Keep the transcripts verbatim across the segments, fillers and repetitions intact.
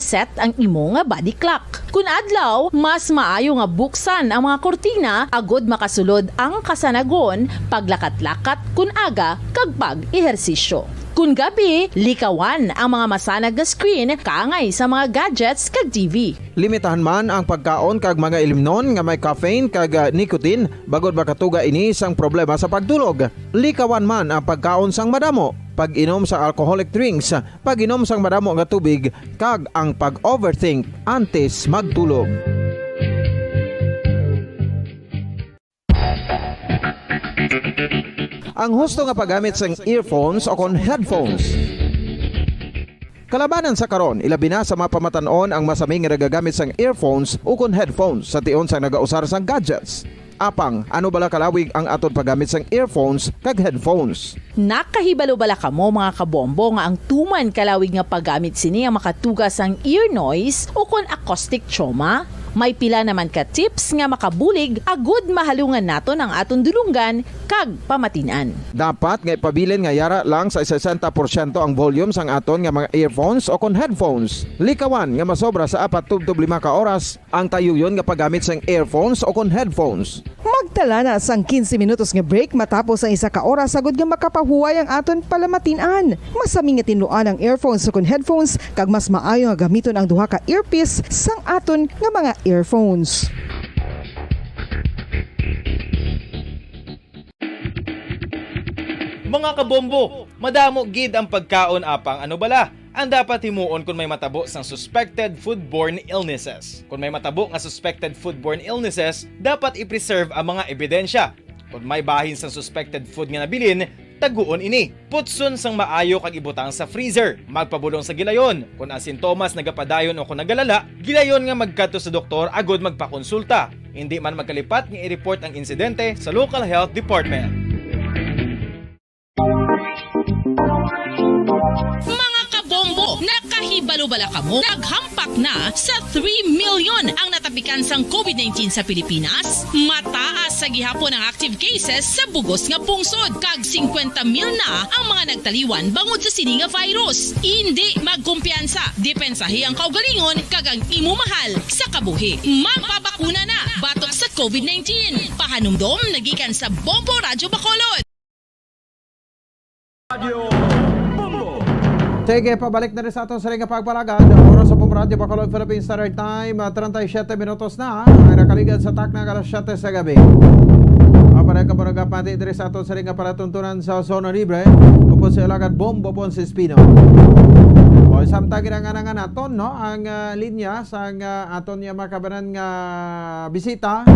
Set ang imo nga body clock. Kun adlaw, mas maayo nga buksan ang mga kurtina agod makasulod ang kasanagon, paglakat-lakat kun aga, kag pag-ehersisyo. Kun gabi, likawan ang mga masanag nga screen kaangay sa mga gadgets kag T V. Limitahan man ang pagkaon kag mga ilimnon nga may caffeine kag, ah, nicotine, bangod makatuga ini sang problema sa pagtulog. Likawan man ang pagkaon sang madamo, pag-inom sa alcoholic drinks, pag-inom sang madamo nga tubig, kag ang pag-overthink antes magtulog. Ang husto nga paggamit sang earphones o kon headphones. Kalabanan sa karon, ilabi na sa mga pamatan-on ang masami nga nagagamit sang earphones o kon headphones sa tion sang nagausar sang gadgets. Apang, ano bala kalawig ang aton paggamit sang earphones kag headphones? Nakahibalo bala kamo, mga kabombo, nga ang tuman kalawig nga paggamit sini ang makatuga sang ear noise o kon acoustic trauma? May pila naman ka tips nga makabulig agud mahalungan naton ang aton dulonggan kag pamatin-an. Dapat nga ipabilin nga yara lang sa sesenta porsyento ang volume sang aton nga mga earphones o kon headphones. Likawan nga masobra sa apat tubtob lima ka oras ang tayuyon nga paggamit sang earphones o kon headphones. Magtala na sang quince minutos nga break matapos ang isa ka oras, agud nga makapahuway ang aton palamatin-an. Masami nga tinluan ang earphones o kon headphones, kag mas maayo nga gamiton ang duha ka earpiece sang aton nga mga earphones. Mga kabombo, madamo gid ang pagkaon, apang ano bala ang dapat himuon kon may matabo sang suspected foodborne illnesses? Kon may matabo nga suspected foodborne illnesses, dapat i-preserve ang mga ebidensya. Kon may bahin sang suspected food nga nabilin, taguon ini. Putson sang maayo kag ibutang sa freezer. Magpabulong sa gilayon. Kon ang sintomas nagapadayon o kon nagalala, gilayon nga magkadto sa doktor agud magpakonsulta. Indi man magkalipat nga i-report ang insidente sa local health department. Mga kabombo, nakahibalo bala kamo? Naghampak na sa three million ang natapikan sang covid nineteen sa Pilipinas. Mataas sa gihapon ang active cases sa bugos nga pungsod, kag singkwenta mil na ang mga nagtaliwan bangod sa sini nga virus. Indi magkumpiyansa, depensahi ang kaugalingon kag ang imo mahal sa kabuhi. Magpabakuna na batok sa covid nineteen. Pahanumdom nagikan sa Bombo Radyo Bacolod. Radyo Bombo. Sige, pabalik na rin sa aton siring nga pagpalagad. Oras sa Bombo Radyo Bacolod, Philippine Standard Time, ah, treinta y siete minutos na ang nakaligad sa takna nga alas siyete sa gabi. Ang parang kabaragapati diri sa aton siring nga palatuntunan sa Zona Libre, upod sa Ilagad Bombo Ponce Espino. O, samtang ginanganangan naton, no, ang, ah, linya sang, ah, aton nga makabanan nga bisita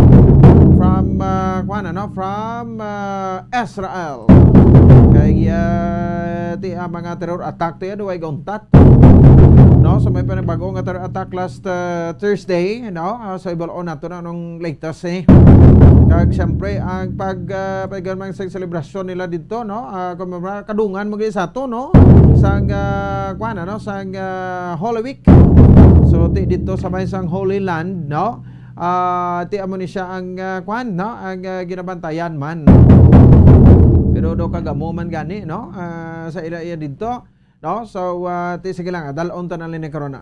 from, ah, kuwan, ano, from, ah, Israel. Kay, ah, ti, ah, mga terror attack ti, ano, way gauntat. No, so may panibag-o nga terror attack last, ah, Thursday, no? Ah, so ibal-on nato na anong latest, eh. Kag siyempre, ang pag, ah, pag-, ang mga selebrasyon nila dito, no? Ah, kung mga kadungan mo gid sa ato, no? Sang, ah, kuwan, ano? Sang, ah, Holy Week. So, ti, dito sa may sang Holy Land, no? Ah, ti amo ni siya ang, ah, kwan, no? Ang, ah, ginabantayan man. Pero do kagamo man gani, no? Ah, sa ila iya didto, no? So, ah, ti sige lang, ah, dal-on ta na lang ni karon na.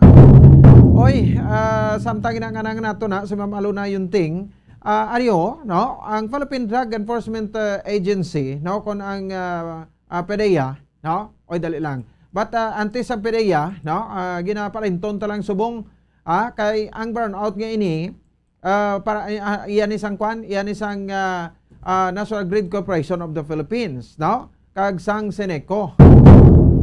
Oy, ah, samtang ginanganang nato na si Ma'am Alona Yunting, ah, Ario, no? Ang Philippine Drug Enforcement, ah, Agency, no? Kon ang, ah, ah, PDEA, no? Oy, dali lang. But, ah, antes ang PDEA, no? Ah, ginapalinton ta lang subong, ah, kay ang brownout nga ini, ah, para, ah, iya ni sang kwan, iya ni sang, ah, ah, National Grid Corporation of the Philippines, no? Kag sang Seneco.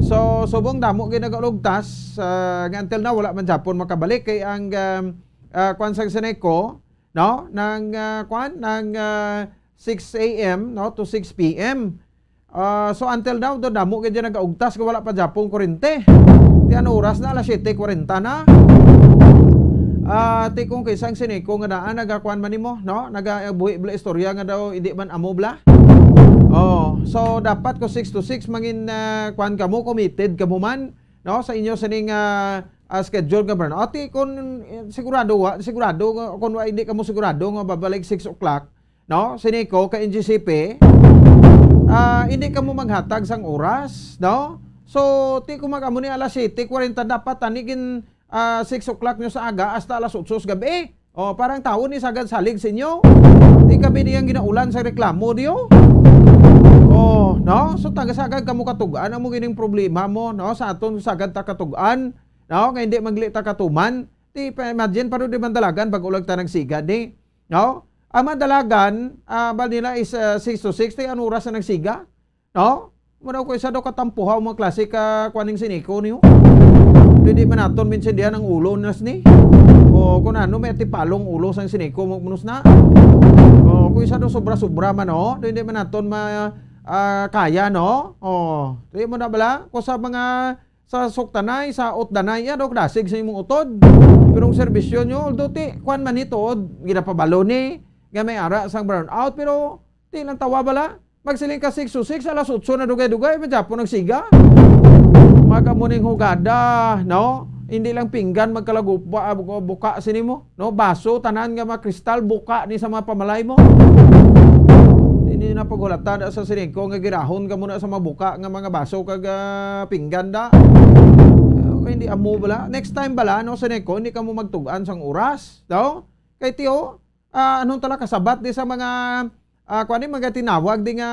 So, subong damo gid nagaulugtas, ah, nga until now wala man gyapon makabalik kay ang, um, ah, kwan sang Seneco, no? Nang, ah, kwan, nang, ah, six A M, no, to six P M. Ah, so until now, do damo gid nagaugtas nga wala pa gyapon kurente. Ti ano oras na, alas siyete kwarenta na. Ah, ti kung kay sang Seneco nga daan nagakuan man nimo, no? Nagabuhi bala istorya nga daw hindi man amo bala. Oh, so dapat ko six to six mangin, ah, kuan kamo, committed kamo man, no, sa inyo sining, ah, ah, schedule nga brownout. Ti kun, eh, sigurado wa, sigurado nga, kun wa, hindi kamo sigurado nga babalik six o'clock, no? Seneco kay N G C P, ah, hindi kamo maghatag sang oras, no? So, ti kung mag-amo ni alas siyete kwarenta dapat ani gin, ah, six o'clock nyo sa aga hasta alas otso sa gabi. Oh, parang tawo ni sagad salig sa inyo. Di kami niyang ginaulan sa reklamo niyo. Oh, no? So, taga sagad kamo katugan ang mo gining problema mo, no? Sa aton sagad ta katugan, no? Nga hindi magli ta katuman. Di pa, imagine, pero di man dalagan, bago lang ta nagsiga, di? No? Ang mga dalagan, ah, ba nila is, ah, six to six, di ang oras na nagsiga? No? Muna ko isa daw katampuhaw mga klase ka kuaning siniko niyo. Di, di man naton minsindihan ang ulo nas ni. O kung ano, may tipalong ulo sang siniko mo munus na. O kung isa daw sobra-sobra man, no? Di, di man naton ma, ah, kaya, no? O, di mo na bala? Kung sa mga sa suktanay, sa utdanay, ya, daw dasig sa imong utod. Pero ang serbisyo nyo, although ti, kuan man ni tuod, ginapabalo ni, nga may ara sang brownout, pero ti lang tawa bala. Magsiling ka six to six, alas otso na dugay-dugay, madyapon ang siga. Magamuning hugada, no? Hindi lang pinggan, magkalagupa, ah, buka, buka sini mo. No, baso, tanan nga mga kristal, buka ni sa mga pamalay mo. Hindi na paghulata na sa siningko nga girahon ka muna sa mabuka nga mga baso kag, ah, pinggan da. Ah, okay, hindi amo bala. Next time bala, no, siningko, hindi ka mo magtugan sang oras. No? Kay tiyo, ah, anong tala kasabat di sa mga, ah, kuwan ni, mga tinawag di nga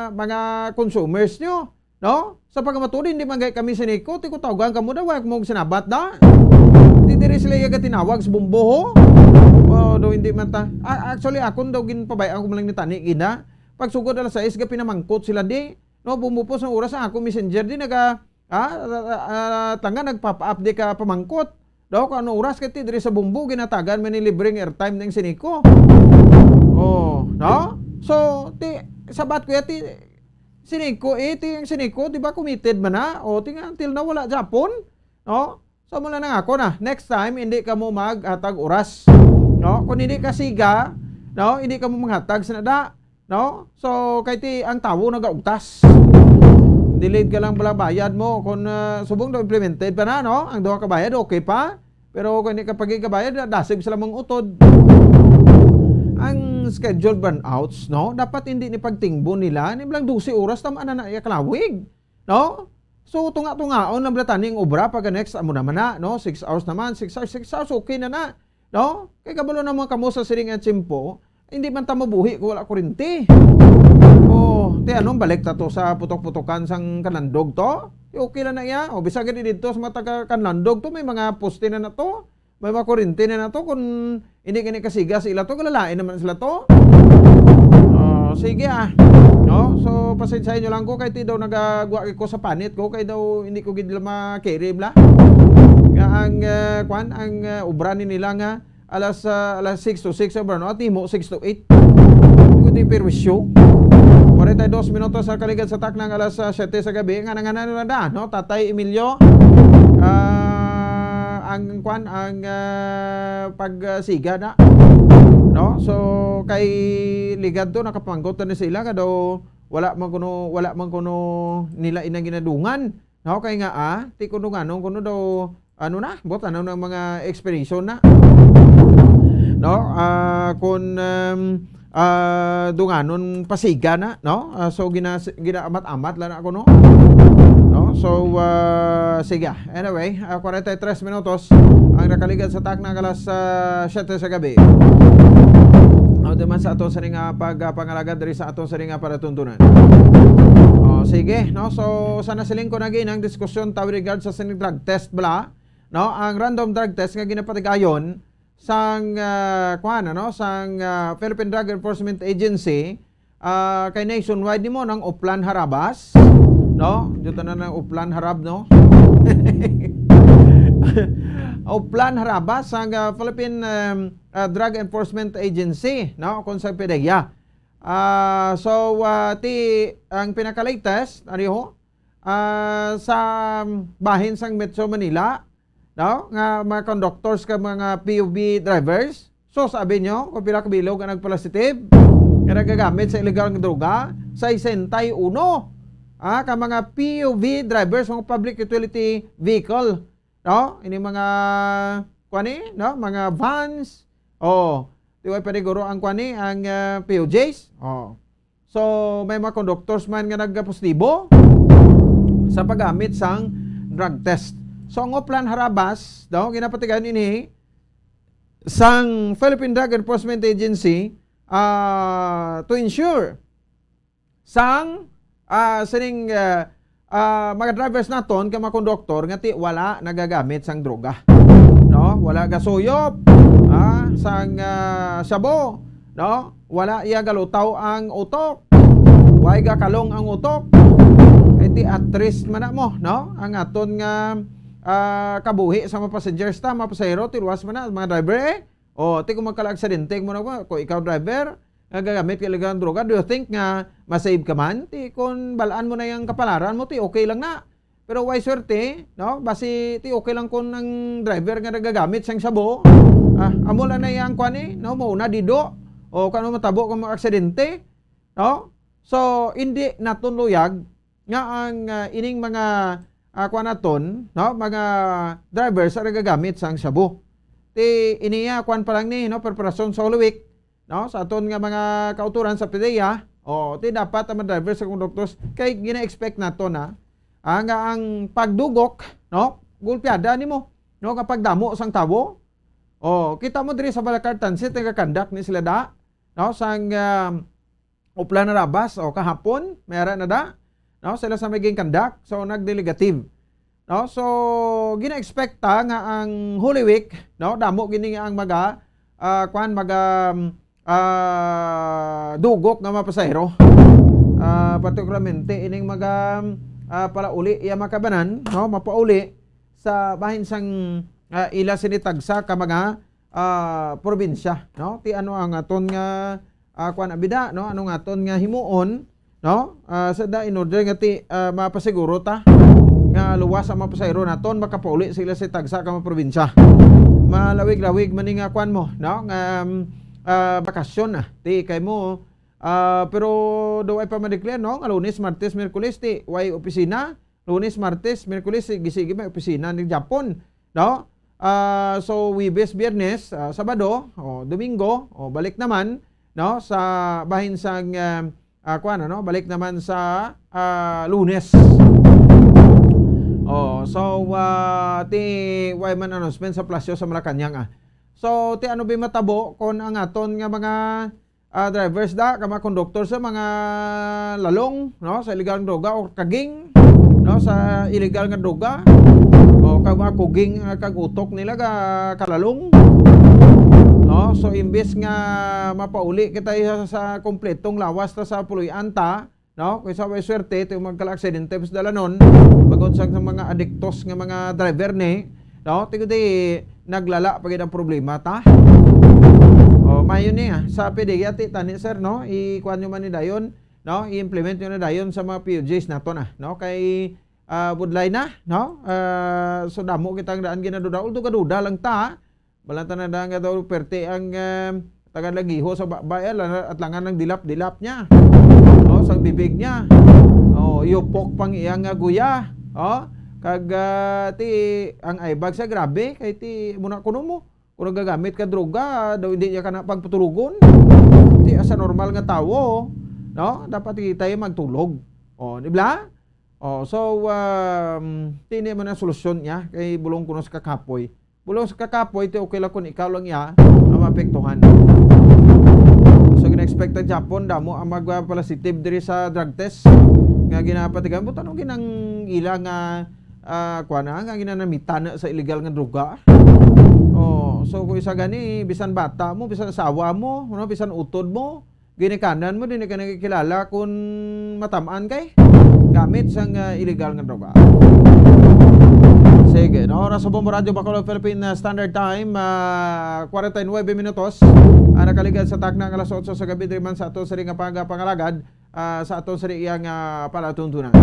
mga consumers nyo? No? Sa pagkamatuod, hindi man gay kami siniko, ti ko tawgan kamo daw, wala mo sinabat da. Ti diri sila iya gatinawag sa bumbo, ho? O, daw hindi man ta. Ah, actually, akon daw ginpabay-an ko man lang ni tani, gina. Pagsugod alas sais, ga pinamangkot sila di. No, bumbo po sa oras ang ako messenger di, naga, ah, ah, ah, tanga, nag-pop up di ka pamangkot. Daw, kung ano oras ka ti diri sa bumbo, ginatagan man ni libreng airtime ning siniko. Oh, no? So, ti, sabat ko ya, ti, Siniko, eh, ti ang Siniko, di ba, committed man na? O, ti nga, until na wala Japon, no? So, mula na nga ako na, next time, hindi ka mo maghatag oras. No? Kung hindi ka siga, no? Hindi ka mo maghatag sa nada, no? So, kay ti, ang tawo nagaugtas. Delayed ka lang pala bayad mo. Kung, ah, subong daw implemented pa na, no? Ang duha ka bayad, okay pa. Pero kung hindi ka pagigkabayad, dasig sila mong utod. Ang scheduled burnouts, no? Dapat hindi ni pagtingbo nila, ni lang dose oras, tama na na iya kalawig, no? So, tunga-tungaon lang bala tani ang obra pag next, amo naman na, no? Six hours naman, six hours, six hours, okay na na, no? Kay kabalo na mga kamo sa siring nga tiyempo, hindi man ta mabuhi kung wala kuryente. Oh, ti anong balik ta to sa putok-putokan sang kanlandog to? Ti okay lang na iya. O, bisag gani dito sa mga taga kanlandog to, may mga poste na na to. May mga kuryente na na to. Kung hindi gani kasiga sa ila to, galalain naman sila to. Oh, sige, ah. No? So, pasensyahin nyo lang ko kay ti daw nagagwa ko sa panit ko, kay daw hindi ko gid la makiri bala. Nga ang, eh, kwan, ang, eh, obra ni nila nga alas, ah, alas six to six ang brownout, nimo six to eight. Ito yung perwisyo. Forty-two minutos sa kaligad sa taknang alas, ah, siyete sa gabi. Nga nanganan na da, no? Tatay Emilio, ah, ang kwan, ang, ah, pagsiga na. No? So, kay ligad to, nakapanggot na sila, nga daw, wala man kuno, wala man kuno nila inang ginadungan. No, kay nga, ah, ti kuno nga, no, kuno daw, ano na, buot, ano na mga expiration na. No, ah, kun, um, ah, dunganon pasiga na, no? Ah, so, gina-, ginaamat-amat lang na ako, no? No? So, ah, sige. Anyway, ah, forty-three minutos ang nakaligad sa takna alas, ah, siyete sa gabi. Ano naman sa ato sa nga pag, ah, pangalagad diri sa ato sa nga palatuntunan. Oh, sige, no? So, sa nasiling ko na ginang diskusyon ta with regard sa sining drug test bala, no? Ang random drug test nga ginapatigayon sang, ah, kuwan, ano, sang, ah, Philippine Drug Enforcement Agency, ah, kay nationwide nimo nang Oplan Harabas, no? Dito na ng Oplan Harab, no? Oplan Harabas sang, ah, Philippine, um, ah, Drug Enforcement Agency, no? Kung sa PDEA. Ah, so, ah, ti, ang pinaka-latest, ano yun? Ah, sa bahin sang Metro Manila, no? Nga mga conductors ka mga P U V drivers. So, sabi nyo, kung pila ka bilog ang nagpositive, nga nagagamit sa illegal nga droga, sesenta y uno, ah, ka mga P U V drivers, mga public utility vehicle. No? Ini mga, kuan ni, no? Mga vans. Oh, di ba, paniguro ang, kuan ni, ang, ah, P U Js. Oh. So, may mga conductors man nga nagpositibo sa paggamit sang drug test. So, ang Oplan Harabas, no, ginapatigayon ini sang Philippine Drug Enforcement Agency, ah, to ensure sang, ah, sining, ah, ah, mga drivers naton kag mga konduktor nga ti wala nagagamit sang droga. No? Wala gasuyop, ah, sang, ah, shabu, no? Wala iya galutaw ang utok. Way gakalong ang utok. Kay ti at risk man na mo, no? Ang aton nga, ah, kabuhi sa mga passengers ta, mga pasahero, ti luwas man na, mga driver, eh. O, ti kung magkala-aksidente mo na, kung ikaw driver, nga gagamit ka illegal nga droga, do you think nga ma-save ka man? Ti kung balaan mo na yung kapalaran mo, ti okay lang na. Pero way swerte, no? Basi ti okay lang kung ang driver nga nagagamit sang shabu, ah, amo lang na yang kwan eh, no? Mauna dido. O kano matabo kung mga aksidente, no? So, hindi naton luyag nga ang, ah, ining mga, ah, kwan naton, no? Mga drivers ang nagagamit sang shabu. Ti iniya kwan pa lang ni, no? Preparasyon sa Holy Week, no? Sa aton nga mga kauturan sa PDEA, o, ti dapat ang mga drivers sa conductors kay gina-expect nato na, ah, nga ang pagdugok, no? Gulpiada nimo, no? Kapag damo sang tawo, o, kita mo diri sa Balakar Transit, nagakandak ni sila da, no? Sang, ah, Oplan Harabas, o, kahapon, may ara na da, no? Sila sa may ginkandak, so nagnegative. No? So, gina-expect ta nga ang Holy Week, no, damo gini nga ang maga, ah, kwan, maga, um, ah, dugok nga mga pasahero. Ah, partikularmente ining maga, ah, palauli iya mga kabanan, no, mapauli sa bahin sang, ah, ila sini tagsa ka mga, ah, probinsya, no? Ti ano ang aton nga, ah, kwan, abida, no? Ano nga aton nga himuon, no? Ah, sa da, in order nga ti, ah, mapasiguro ta nga luwas ang mga pasahero naton, makapauli sila sa tagsa ka mga probinsya. Malawig-lawig man ni nga kwan mo, no? Nga, um, ah, bakasyon na. Ti kay mo, ah, pero do ay pa ma-declare, no? Nga Lunes, Martes, Miyerkules, ti way opisina. Lunes, Martes, Miyerkules, sige, sige, may opisina ni Japon, no? Ah, so, Huwebes, Biyernes, ah, Sabado, o Domingo, o balik naman, no? Sa bahin sang, ah, ah, kuwan, ano? Balik naman sa, ah, Lunes. Oh, so, ah, ti way man announcement sa plasyo sa Malacañang, ah. So, ti ano ba matabo kon ang aton nga mga, ah, drivers da, ka mga conductor sa mga lalong, no, sa illegal nga droga o kaging, no, sa illegal nga droga, o kag mga kuging, ah, kag utok nila ka kalalong, no? So, imbes nga mapauli kita sa, sa kompletong lawas ta sa puloy-an ta, no? Kung sa may swerte, ito yung magkala-aksidente, mas dalanon, bagon sa, sa mga adiktos nga mga driver ni, no? Ti kundi naglala pa gid ang problema ta. O, mayo ni, ah. Sa PDEA, ti tani, sir, no? Ikuan nyo man ni dayon, no? I-implement nyo na dayon sa mga P U Js nato na, no? Kay, ah, budlay na, no? Ah, so, damo kitang daan ginaduda. Although, gaduda lang ta, balanta na daan nga daw perte ang, ah, taga Lagiho sa ba-, ba-, eh, la-, at langan ng dilap-dilap niya. Oh, sang bibig niya. Oh, yupok pang iyang nga guya. Oh, kag, ah, ti, ang eyebag sa grabe, kay ti, muna kuno mo, kung nagagamit ka droga, daw hindi niya ka na pagpatulogon. Ti, asa normal nga tawo, no? Dapat kita yung magtulog. Oh, di ba? Oh, so, um, ti, ini man ang solusyon niya, kay bulong kuno sa kakapoy. Bulong sa kakapoy, ti okay lang kung ikaw lang iya ang maapektuhan. So, gina-expect ang Japon, damo ang magpalasitive diri sa drug test nga ginapatigan. But ano ginang ila nga, ah, kuwan na, nga ginanamitan na sa illegal nga droga? Oh, so kung isa gani, bisan bata mo, bisan asawa mo, no, bisan utod mo, ginikanan mo, di na ka nagkikilala kung matamaan kay gamit sang, ah, illegal nga droga. Sige, no? Oras sa Bombo Radyo Bacolod, Philippine, ah, Standard Time, ah, forty-nine minutos. Ah, nakaligad sa takna nga alas otso sa gabi, diri man sa ato sa ring nga pagapangalagad, ah, sa ato sa ring nga palatuntunan.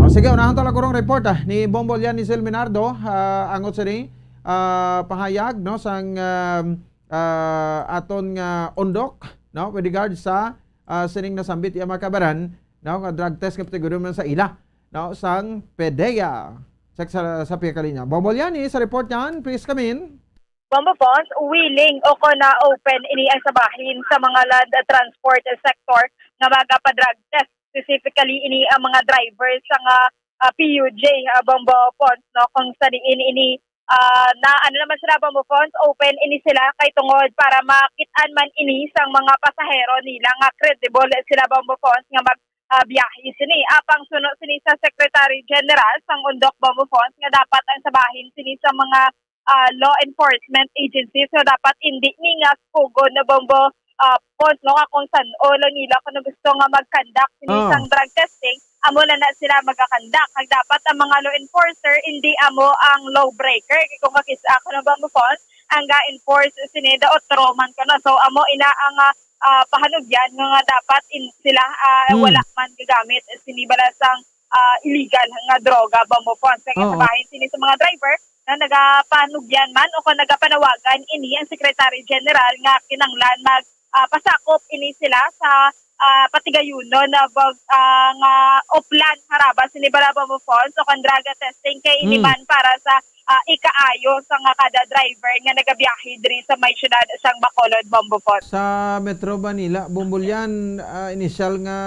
O, sige, unahon ta lang kurong report, ah, ni Bombo Lian ni Sil Minardo, ah, angot sa ring, ah, pahayag, no, sang, ah, ah, aton nga undok, no, with regard sa, ah, sining nasambit iya mga kabaran, no, nga drug test nga pagtiguron man sa ila, no, sang PDEA. Check sa, sa pihak kalinya. Bombo Lian ni sa report niyan, please come in. Bombo Pons, willing o ko na open ini ang sabahin sa mga land transport sector nga magapadrug test, specifically ini ang mga drivers sa nga ah, P U J, ah, Bombo Fons, no, kung sa diin ini, ah, na ano naman sila, Bombo Fons, open ini sila kay tungod para makit-an man ini sang mga pasahero nila nga credible sila, Bombo Fons, nga mag, ah, biyahe sini. Apang suno sini sa Secretary General sang Undok, Bombo Fons, nga dapat ang sa bahin sini sa mga, ah, law enforcement agencies nga dapat indi ni nga sugon na, Bombo, ah, Fons, no, nga kung san-o lang nila kung gusto nga mag-conduct sini Ah. sang drug testing, amo na na sila magakandak. Kag dapat ang mga law enforcer, hindi amo ang lawbreaker. Kay kung makis-, ah, kuno ba mo, Fons, ang ga-enforce sini, the otro man kuno. So, amo ina ang, ah, ah, pahanugyan nga dapat in, sila, ah, Hmm. wala man gagamit sini bala sang, ah, illegal nga droga, ba mo, Fons. Kay Oo. Sa bahin sini sa mga driver na nagapanugyan man o kung nagapanawagan ini ang Secretary General nga kinanglan mag, ah, pasakop ini sila sa, ah, patigayunon na bag-, ah, nga uplan haraba sini bala, Bombo Fons, o kon drug testing kay ini Mm. man para sa, ah, ikaayo sa nga kada driver nga nagabiyahe diri sa may siyudad sang Bacolod, Bombo Fons. Sa Metro Manila, Bombo Lian, ah, initial nga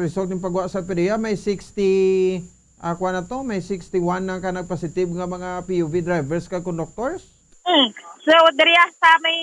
result ng pagwa sa PDEA, may sixty, ah, kuwan na to, may sixty-one na ka nagpositive nga mga P U V drivers kag conductors. Mm. So, diri sa may,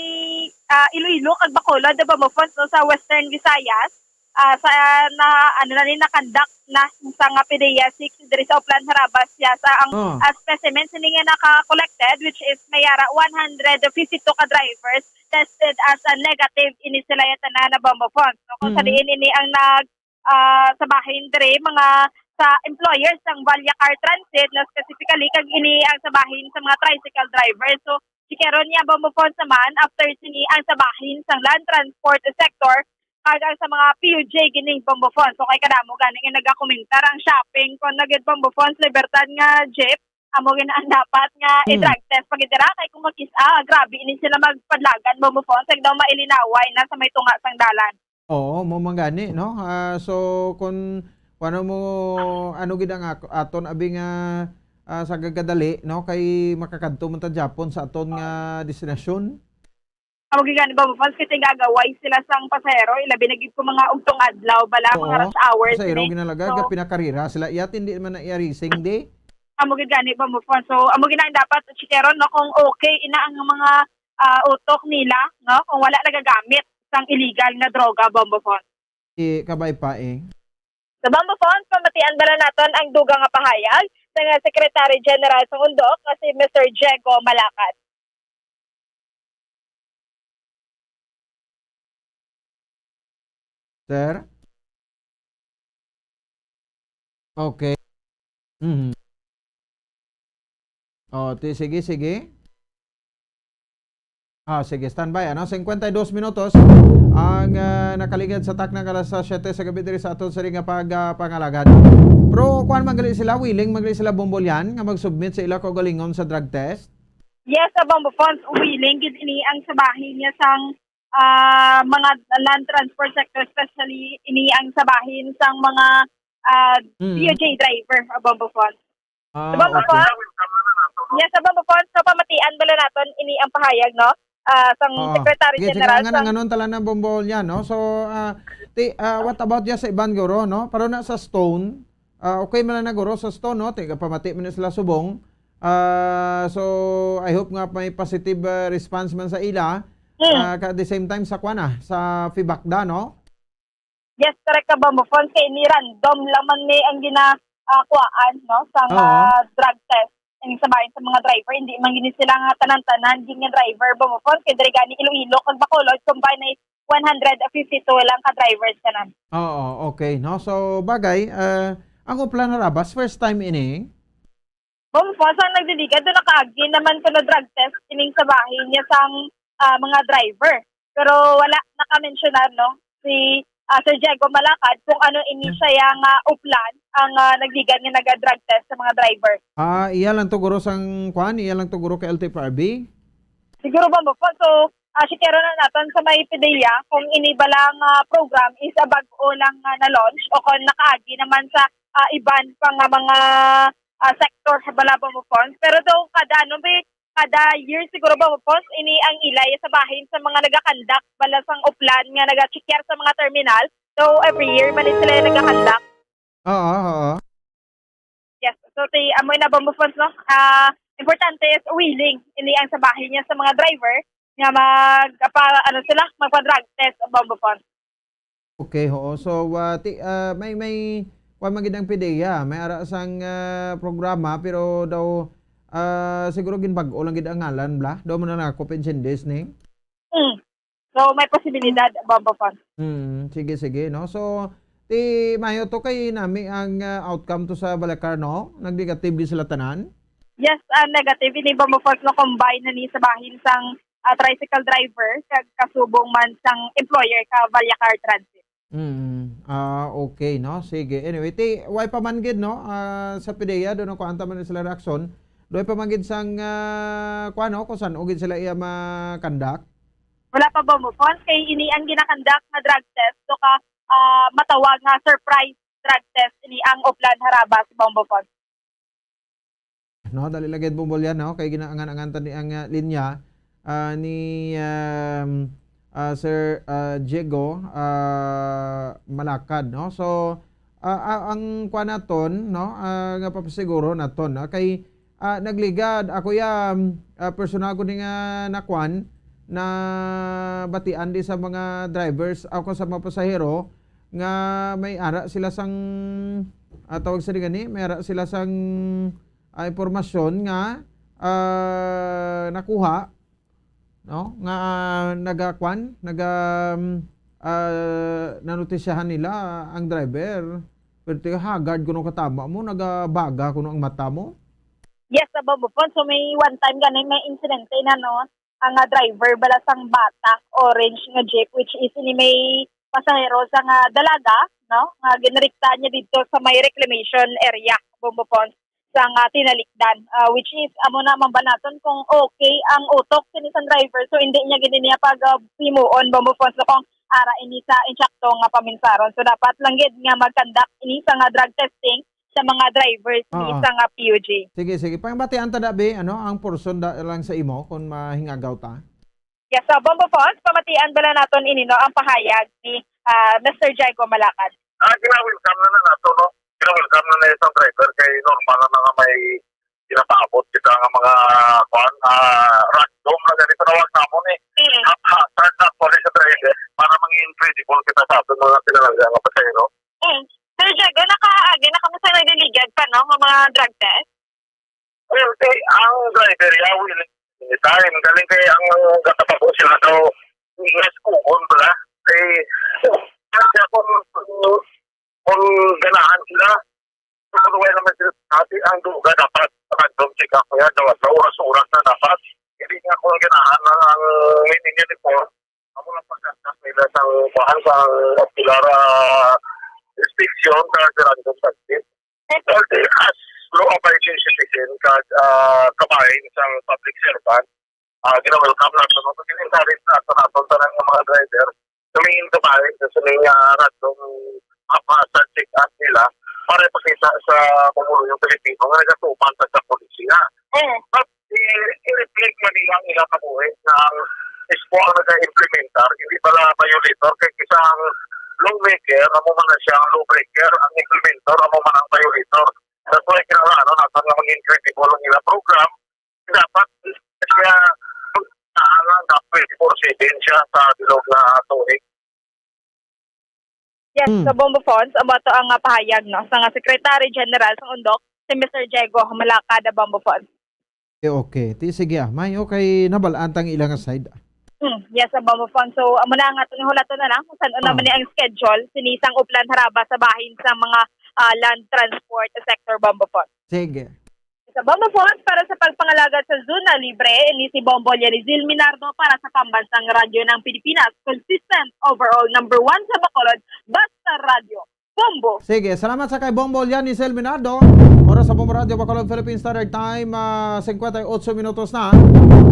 ah, Iloilo kag Bacolod, di ba, Bombo Fons, no, sa Western Visayas, ah, sa, na, ano na ni, na-conduct na sa nga PDEA six diri sa Uplan Harabas, ya, sa ang, Oh. ah, specimen sini nga naka-collected, which is may ara one hundred fifty-two ka drivers tested as a negative ini sila ya tanan na, Bombo Fons, no? Kung sa Mm. diin ini ang nag, ah, sa bahin diri, mga sa employers sang Valia Car Transit na specifically, kag ini ang sa bahin sa mga tricycle drivers. So, sikeron niya, Bombo Fons, naman after sini ang sa bahin sang land transport sector, kag ang sa mga P U J gini, Bombo Fons. So, kay kadamo gani nga nagakomentar ang shopping kon na gid, Bombo Fons, Libertad nga jeep, amo gid ang dapat nga Hmm. i-drug test pa gid dira, kay kung makis-, ah, grabe ini sila magpadlagan, Bombo Fons, kay daw mailinaway na sa may tunga sang dalan. Oo, mo man gani, no? Ah, so, kung, kung ano mo, ano gid ang ak-, aton abi nga, ah, sa gagadali, no? Kay makakadto man ta gyapon sa aton nga destinasyon. Amo gid gani, Bombo Fons, kay tingagaway sila sang pasahero, ilabi na gid kung mga ugtong adlaw bala, mga Oo. Rush hours Pasahero ni. Ginalaga, So, ga pinakarira sila. Yat, hindi man na iya racing day. Amo gid gani, Bombo Fons. So, amo gid na ang dapat chikeron, no, kung okay ina ang mga, ah, utok nila, no, kung wala nagagamit sang illegal nga droga, Bombo Fons. I, kabay pa, eh. Sa Bombo Fons, pamatian bala naton ang dugang nga pahayag sa nga Secretary General sa Undok nga si Mister Diego Malacad. Sir? Okay. Mhm. Oh, ti-, sige, sige. Ah, sige, standby, ano? Singkwenta y dos minutos ang, ah, nakaligad sa takna nga alas siyete sa gabi diri sa aton sini nga pag, ah, pangalagad. Pero kuan man gali sila, willing man gali sila, Bombo Lian, nga mag-submit sa ila kaugalingon sa drug test? Yes, sa Bombo Fons, willing gid ini ang sa bahin niya sang, ah, mga land transport sector, especially ini ang sa bahin sang mga, ah, Mm. P U J driver, ah, Bombo Fons. Ah, Sa Bombo okay. Fons? Yes, sa Bombo Fons, so pamatian bala naton ini ang pahayag, no? Ah, sang Oo. Secretary Sige, General sige, ang sang anong talan ng Bombo Lian, no? So, ah, ti-, ah, what about ya sa iban, guro, no? Pero na sa Stone, ah, okay man lang na, guro, sa Stone, no? Tiga pamati man sila subong. Ah, so, I hope nga may positive, ah, response man sa ila. Mm. Ah, ka-, at the same time, sa kwan, ah, sa Fibacda, no? Yes, correct ka, Bombo Fons. Kay ni random lang man ni ang gina, ah, kuwaan, no, sa nga Oo. drug test. Ang sa bayan sa mga driver, hindi man gini sila nga tanan-tanan gid nga driver, Bombo Fons. Kay diri gani Iloilo kag Bacolod, combine na one hundred fifty-two lang ka drivers tanan. Oo, okay, no? So, bagay, ah, ang Oplan Harabas, first time ini? Bombo Fons, ang nagdiligan, doon nakaagi naman ko na drug test ining sa bahin niya sang, ah, mga driver. Pero wala naka-mensionar, no, si, ah, Sir Diego Malacad kung ano ini Hmm. siya nga Oplan ang, ah, nagdiligan nga naga-drug test sa mga driver. Ah, iya lang to, guro, sang kwan? Iya lang to, guro, kay L T F R B? Siguro, Bombo Fons. So, ah, sikero na naton sa may PDEA kung ini ba lang, ah, program is, ah, bag-o lang nga na-launch o kung nakaagi naman sa, ah, iban pa nga mga, ah, sektor sa bala, Bombo Fons. Pero daw kada, ano, may, kada year siguro, Bombo Fons, ini ang ilay sa bahin sa mga nagakandak bala sang Oplan nga nagachekyar sa mga terminal. So, every year man sila nagakandak. Oo, oo. So, ti, amo na, Bombo Fons, no? Ah, importante is willing ini ang sa bahin niya sa mga driver nga mag, apa, ano sila, magpa-drug test, Bombo Fons. Okay, oo. So, ah, ti, ah, may, may, kuwan man gid ang PDEA, may ara sang, ah, programa, pero daw, ah, siguro ginbag-o lang gid ang ngalan, bla? Daw mo na nako pinsindes ni? Mm. So, may posibilidad, Bombo Fons. Mm, sige, sige, no? So, ti, mayo to kay nami ang, ah, outcome to sa Balacar, no? Nag-negative gid sila tanan? Yes, ah, negative. Ini, Bombo Fons, no, combine na ni sa bahin sang, ah, tricycle driver kag kasubong man sang employer ka Balacar Transit. Mm. Ah, okay, no? Sige. Anyway, ti, way pa man gid, no? Ah, sa PDEA, doon ako anta man sila reaksyon. Doon pa man gid sang, ah, kuwan, no? Kung saan, o gid sila iya ma-conduct? Wala pa, Bombo Fons. Kay ini ang ginakandak nga drug test. So ka, ah, matawag nga surprise drug test. Ini ang Oplan Harabas, Bombo Fons. No, dali lagi, Bombo Lian, no? Kay ginaangan-angan ta ni ang, ah, linya, ah, ni, um, ah, Sir, ah, Diego, ah, Malakad, no? So, ah, ah, ang kuan naton, no, ah, nga papasiguro naton, no? Kay, ah, nagligad ako ya, um, ah, personal ko ni nga nakuan, na batian di sa mga drivers, ako sa mga pasahero, nga may ara sila sang, ah, tawag sa gani, may ara sila sang, ah, impormasyon nga, ah, nakuha, no? Nga, ah, nagakwan, naga, um, ah, nanotisyahan nila ang driver. Pero tiyo, haggard kuno katama mo, nagabaga kuno ang mata mo. Yes, sa Bombo Fons. So, may one time gani, may insidente na, no? Ang, ah, driver bala sang bata, orange nga jeep, which is ini may pasahero sa nga dalaga, no? Nga ginrikta niya dito sa may reclamation area, Bombo Fons, sa nga tinalikdan, ah, which is, amo na, mambal naton kung okay ang utok sini sang driver. So, hindi niya gid niya pag, ah, himuon, Bombo Fons, no, kung ara ini sa insakto nga paminsaron. So, dapat lang gid nga mag-conduct ini sa nga drug testing sa mga drivers ni Oo. sa nga P U G. Sige, sige. Pangabatian ta, Dabi, ano, ang portion da lang sa imo kung mahingagaw ta? Yes, sa Bombo Fons, pamatian bala naton ini, no, ang pahayag ni, ah, Mister Diego Malakad. Ah, gina-welcome na na nato, no? Gina-welcome na na isang driver kay normal na nga may ginapaabot kita nga mga, kuan, ah, random na gani tinawag namon eh. Mm. Haphazard na actually sa driver para mangin credible kita sa aton mga kinahanglan nga pasahero. Mm. Sir Diego, nakaagi na kamo sa nagligad pa, no, nga mga drug test? Well, eh, ang driver, yeah, will anytime. Galing kay ang gatapabo sila daw, English kuon bala. Eh, kasi kung, kung ganahan sila, kung wala naman sila sa atin, ang duga dapat random check up niya, daw sa oras-oras na dapat. Hindi nga kung ganahan na ang meaning niya ni po, amo lang pagkakak nila sa kuhan, sa ocular, ah, inspection, sa random testing. As law-abiding citizen, kag, ah, kabahin sang public servant, ah, gina-welcome nato, no? Pag-encourage nato, nato, tanan nga mga driver, sumingin kabahin sa sining, ah, random, ah, sa check-up nila para ipakita sa pamuluyong Pilipino nga nagatuman sa, sa polisiya. Mm. But i-, i-reflect man nila ang ilang kabuhi na ang mismo ang nag-implementar, hindi pala violator, kay isang lawmaker, amo man na siya ang lawbreaker, ang implementor, amo man ang violator. That's why kinahanglan nato nga maging credible ang ilang program. Dapat siya, ah, dapat twenty-four seven siya sa bilog nga tuig. Yes, Hmm. sa Bombo Fons, amo to ang, ah, pahayag, no, sa nga Secretary General sa Undok, si Mister Diego Malacada, Bombo Fons. Eh, okay. Ti, sige, ah. May, okay, nabal-an tang ilang side. Hmm. Yes, sa Bombo Fons. So, amo na ang aton hulaton na lang kung saan Ah. naman ni ang schedule sini sang Oplan Haraba sa bahin sa mga, ah, land transport sector, Bombo Fons. Sige. Sa Bombo Fons, para sa pagpangalagad sa Zona Libre, ini si Bombo Lianizil Minardo para sa Pambansang Radyo ng Pilipinas, consistent, overall, number one sa Bacolod, basta radyo. Bombo! Sige, salamat sa kay Bombo Lianizil Minardo. Oras sa Bombo Radyo Bacolod, Philippine Standard Time, ah, singkwenta y ocho minutos na.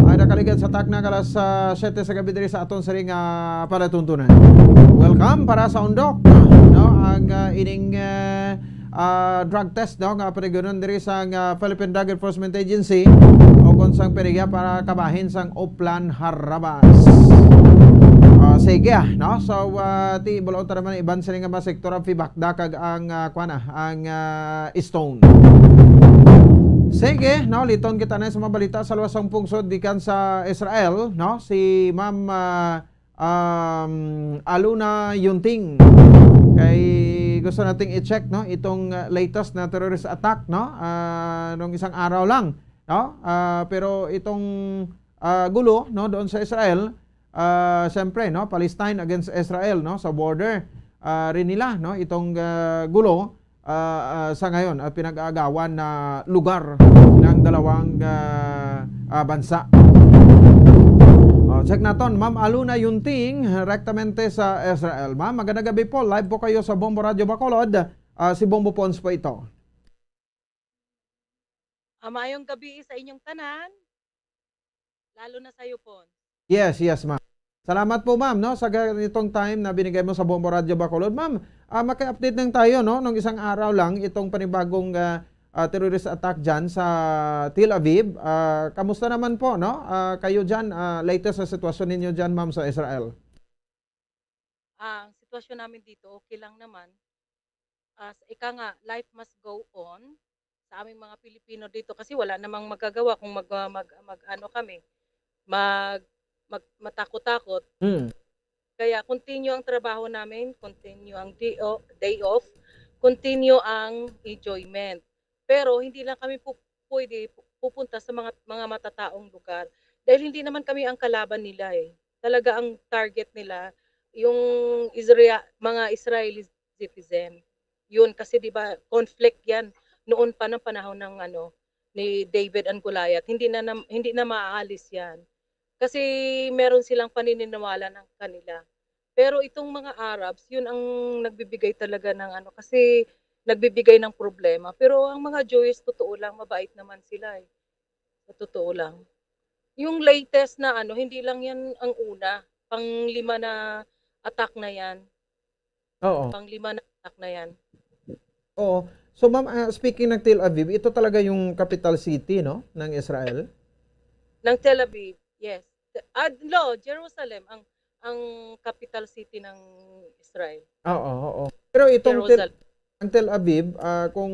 Ay nakaligad sa takna alas, ah, siyete sa gabi diri sa aton siring nga palatuntunan. Welcome para sa Undok, no? Ang, ah, ining, ah, ah, drug test, no, nga paligyonon diri sa, ah, Philippine Drug Enforcement Agency o kung sang PDEA para kabahin sang Oplan Harabas. Ah, sige, ah, no? So, ah, ti, bulaon ta naman iban sini nga mga sektor ang Fibakda kag ang, ah, kuwan na, ang, ah, Stone. Sige, no? Liton kita na sa mga balita sa luwas sang pungsod gikan sa Israel, no? Si Ma'am, ah, um, Aluna Yunting. Kay gusto nating i-check, no? Itong, ah, latest na terrorist attack, no? Ah, nung isang araw lang, no? Ah, pero itong, ah, gulo, no? Doon sa Israel, ah, siyempre, no, Palestine against Israel, no, sa border, ah, rin nila, no, itong, ah, gulo, ah, ah, sa ngayon, ah, pinag-aagawan na lugar ng dalawang, ah, ah, bansa. Oh, check naton, Ma'am Aluna Yunting, rektamente sa Israel. Ma'am, magandang gabi po. Live po kayo sa Bombo Radyo Bacolod. Ah, si Bombo Pons po ito. Ah, maayong gabi sa inyong tanan, lalo na sa iyo, Pon. Yes, yes, ma'am. Salamat po, ma'am, no, sa ganitong time na binigay mo sa Bombo Radyo Bacolod. Ma'am, ah, maki-update lang tayo, no, nung isang araw lang itong panibagong, ah, ah, terrorist attack dyan sa Tel Aviv. Ah, kamusta naman po, no? Ah, kayo dyan, ah, latest sa sitwasyon ninyo dyan, ma'am, sa Israel? Ah, ang sitwasyon namin dito, okay lang naman. As ika nga, life must go on sa aming mga Pilipino dito kasi wala namang magagawa kung mag, mag, mag ano kami, mag, mag matakot-takot. Mm. Kaya continue ang trabaho namin, continue ang day o-, day off, continue ang enjoyment. Pero hindi lang kami pu-, pwede pu-, pupunta sa mga, mga matataong lugar dahil hindi naman kami ang kalaban nila eh. Talaga ang target nila yung Isra-, mga Israeli citizen. Yun kasi 'di ba conflict 'yan noon pa ng panahon ng ano ni David and Goliath. Hindi na, nam-, hindi na maaalis 'yan. Kasi meron silang paniniwala ng kanila. Pero itong mga Arabs, yun ang nagbibigay talaga ng ano, kasi nagbibigay ng problema. Pero ang mga Jewish, totoo lang, mabait naman sila eh. Sa totoo lang. Yung latest na ano, hindi lang yan ang una. Panglima na attack na yan. Oo. Panglima na attack na yan. Oo. So, ma'am, ah, speaking ng Tel Aviv, ito talaga yung capital city, no, ng Israel? Ng Tel Aviv, yes. Ah, no, Jerusalem, ang ang capital city ng Israel. Oo, oo. Pero itong Tel, Jerusalem. Ang Tel Aviv, ah, kung,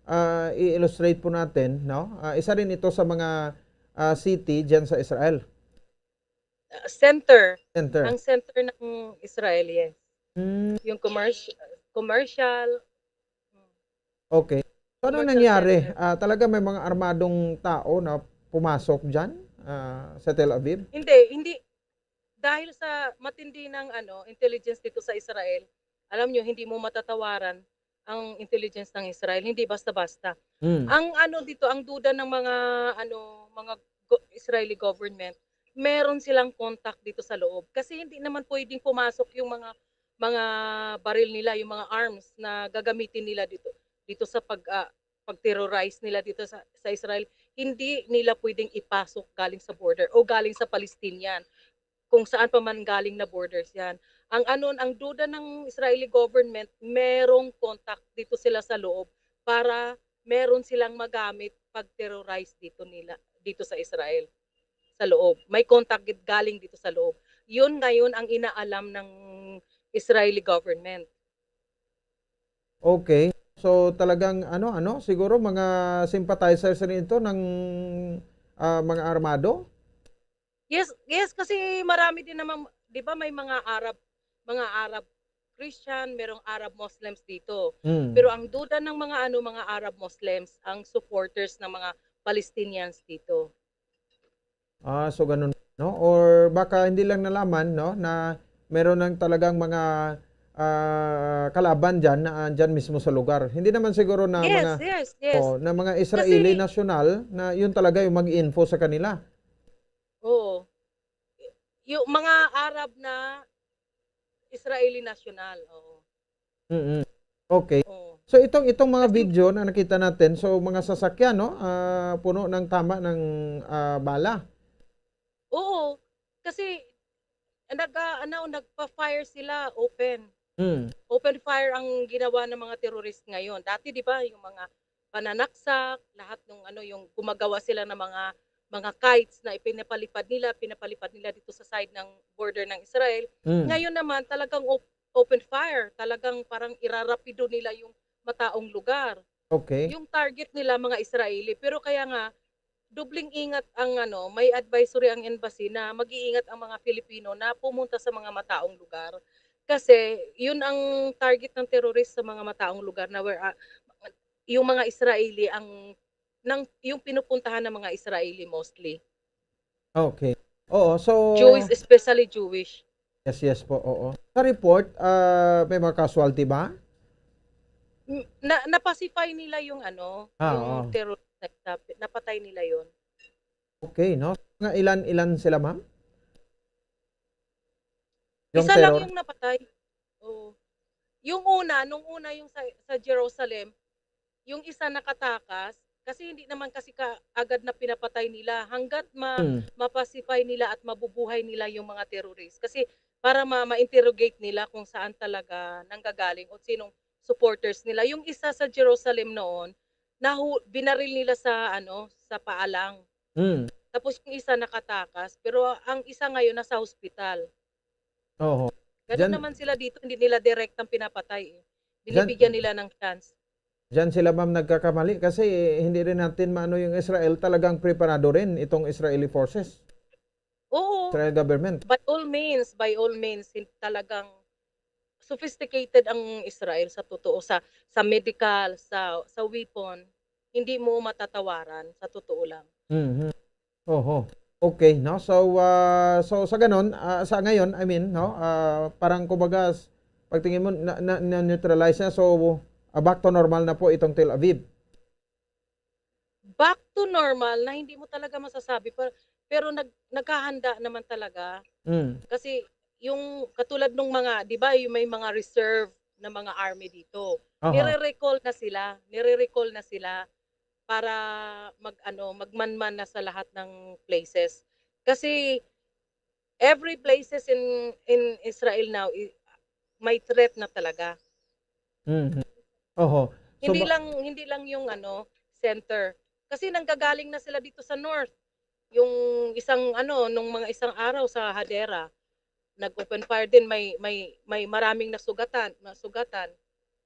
ah, i-illustrate po natin, no? Ah, isa rin ito sa mga, ah, city diyan sa Israel. Ah, center. Center. Ang center ng Israel, yes. Mm, Yung commercial, commercial. okay. So, ano Commercial nangyari? center. Ah, talaga may mga armadong tao na pumasok diyan, ah, sa Tel Aviv? Hindi, hindi. Dahil sa matindi ng ano, intelligence dito sa Israel, alam nyo, hindi mo matatawaran ang intelligence ng Israel. Hindi basta-basta. Mm. Ang ano dito, ang duda ng mga ano, mga go-, Israeli government, meron silang contact dito sa loob. Kasi hindi naman pwedeng pumasok yung mga mga baril nila, yung mga arms na gagamitin nila dito dito sa pag ah, pag-terrorize nila dito sa, sa Israel. Hindi nila pwedeng ipasok galing sa border o galing sa Palestinian, kung saan pa man galing na borders yan. Ang ano, ang duda ng Israeli government, merong contact dito sila sa loob para meron silang magamit pag-terrorize dito nila, dito sa Israel, sa loob. May contact gid galing dito sa loob. Yun ngayon ang inaalam ng Israeli government. Okay. So, talagang ano, ano, siguro mga sympathizers rin ito ng, ah, mga armado? Yes, yes, kasi marami din naman, 'di ba, may mga Arab, mga Arab Christian, merong Arab Muslims dito. Mm. Pero ang duda ng mga ano, mga Arab Muslims, ang supporters ng mga Palestinians dito. Ah, so ganun, no? Or baka hindi lang nalaman, no, na meron ng talagang mga, ah, kalaban diyan na andyan mismo sa lugar. Hindi naman siguro na Yes, mga, yes, yes. oh, na mga Israeli Kasi nasyonal na yun talaga yung mag-info sa kanila. Oo. Yung mga Arab na Israeli national, oo. Mm. Okay. Oo. So itong, itong mga Kasi video na nakita natin, so mga sasakyan, no? Ah, puno ng tama ng, ah, bala. Oo. Kasi nag ah, ano, nagpa-fire sila open. Mm. Open fire ang ginawa ng mga terrorist ngayon. Dati, 'di ba, yung mga pananaksak, lahat ng ano, yung gumagawa sila ng mga mga kites na ipinapalipad nila, pinapalipad nila dito sa side ng border ng Israel. Mm. Ngayon naman, talagang op-, open fire. Talagang parang irarapido nila yung mataong lugar. Okay. Yung target nila, mga Israeli. Pero kaya nga, dubling ingat ang ano, may advisory ang embassy na mag-iingat ang mga Filipino na pumunta sa mga mataong lugar. Kasi yun ang target ng terrorist sa mga mataong lugar na where, ah, yung mga Israeli ang, ng, yung pinupuntahan ng mga Israeli mostly. Okay. Oo, so Jewish, especially Jewish. Yes, yes po, oo. Sa report, ah, may mga casualty ba? N-, na, na-pacify nila yung ano, Ah, yung oo. terrorist na isa. Napatay nila yun. Okay, no? Mga ilan-ilan sila, ma'am? Yung Isa lang terror? yung napatay. Oo. Yung una, nung una yung sa, sa Jerusalem, yung isa nakatakas, kasi hindi naman kasi ka agad na pinapatay nila hanggat ma-, Hmm. ma-pacify nila at mabubuhay nila yung mga terrorist. Kasi para ma-, ma-interrogate nila kung saan talaga nanggagaling o sinong supporters nila. Yung isa sa Jerusalem noon, nahu-, binaril nila sa, ano, sa paalang. Hmm. Tapos yung isa nakatakas, pero ang isa ngayon nasa hospital. Oho. Ganun Diyan naman sila dito, hindi nila direktang pinapatay eh. Diyan Binibigyan nila ng chance. Diyan sila, ma'am, nagkakamali kasi hindi rin natin maano yung Israel, talagang preparado rin itong Israeli forces. Oo. Israel government. By all means, by all means, hin-, talagang sophisticated ang Israel sa totoo, sa, sa medical, sa, sa weapon. Hindi mo matatawaran, sa totoo lang. Mhm. Oho. Okay, no? So, ah, so sa ganon, ah, sa ngayon, I mean, no? Ah, parang kumbaga, s-, pagtingin mo, na, na, na-neutralize na. So, ah, back to normal na po itong Tel Aviv. Back to normal na hindi mo talaga masasabi, pero, pero nag-, naghahanda naman talaga. Mm. Kasi yung katulad nung mga, di ba, yung may mga reserve na mga army dito. Aha. Nire-recall na sila, nire-recall na sila para mag-, ano, magmanman na sa lahat ng places. Kasi every places in, in Israel now, i-, may threat na talaga. Mhm. Oho. So, Hindi ba- lang, hindi lang yung, ano, center. Kasi nanggagaling na sila dito sa north. Yung isang, ano, nung mga isang araw sa Hadera, nag-open fire din, may, may, may maraming nasugatan, nasugatan.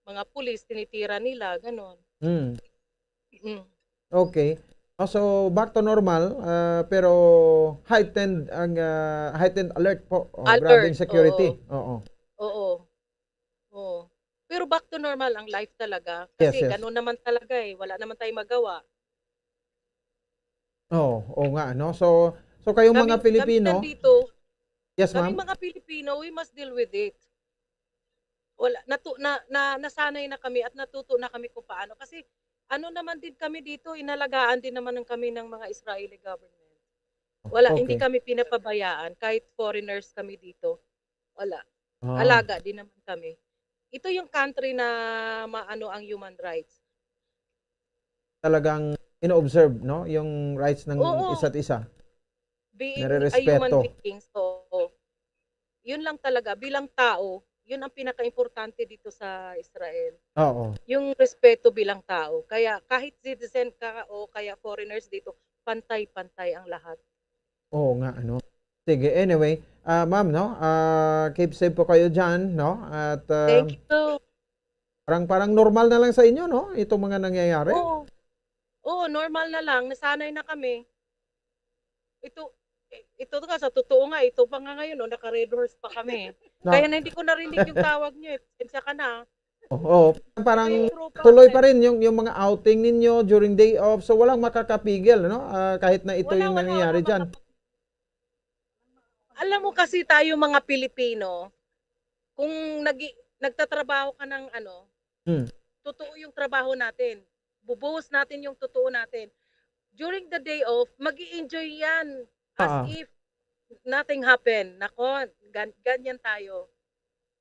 Mga pulis, tinitira nila, ganon. Mm. Mm. Okay. Ah, so, back to normal, ah, pero heightened ang, ah, heightened alert po. Oh, Alert, grabing security. Oo. Oo. Oo. Oo. Pero back to normal ang life talaga. Yes, Kasi yes. ganun naman talaga eh. Wala naman tayong magawa. Oo, oo nga, no? So, so kayong Kami, mga kami Pilipino, nandito, yes, kami ma'am? mga Pilipino, we must deal with it. Wala, natu-, na, na, nasanay na kami at natuto na kami kung paano. Kasi ano naman din kami dito, inalagaan din naman ng kami ng mga Israeli government. Wala, hindi Okay. kami pinapabayaan kahit foreigners kami dito. Wala. Ah. Alaga din naman kami. Ito yung country na maano ang human rights. Talagang ino-observe, no, yung rights ng Oo. isa't isa. Being a Nare-respeto. human being, so, yun lang talaga, bilang tao, yun ang pinaka-importante dito sa Israel. Oo. Yung respeto bilang tao. Kaya kahit citizen ka o kaya foreigners dito, pantay-pantay ang lahat. Oo nga, ano. Sige, anyway, ah, ma'am, no, ah, keep safe po kayo dyan, no? At, ah, Thank you. parang, parang normal na lang sa inyo, no, itong mga nangyayari? Oo. Oo, normal na lang. Nasanay na kami. Ito, i-, ito nga, sa totoo nga, ito pa nga ngayon, oh, naka-Red Horse pa kami. No. Kaya na hindi ko narinig yung tawag niyo, eh. Pasensya ka na. Oo, parang May tropa tuloy ako, pa eh. rin yung, yung mga outing ninyo during day off. So, walang makakapigil, no? Ah, kahit na ito Wala, yung wala, nangyayari wala dyan. makakapigil. Alam mo kasi tayo mga Pilipino, kung nagi-, nagtatrabaho ka ng ano, Hmm. totoo yung trabaho natin. Bubuhos natin yung totoo natin. During the day off, mag-i-enjoy yan. As Ah. if nothing happened. Nako, gan-, ganyan tayo.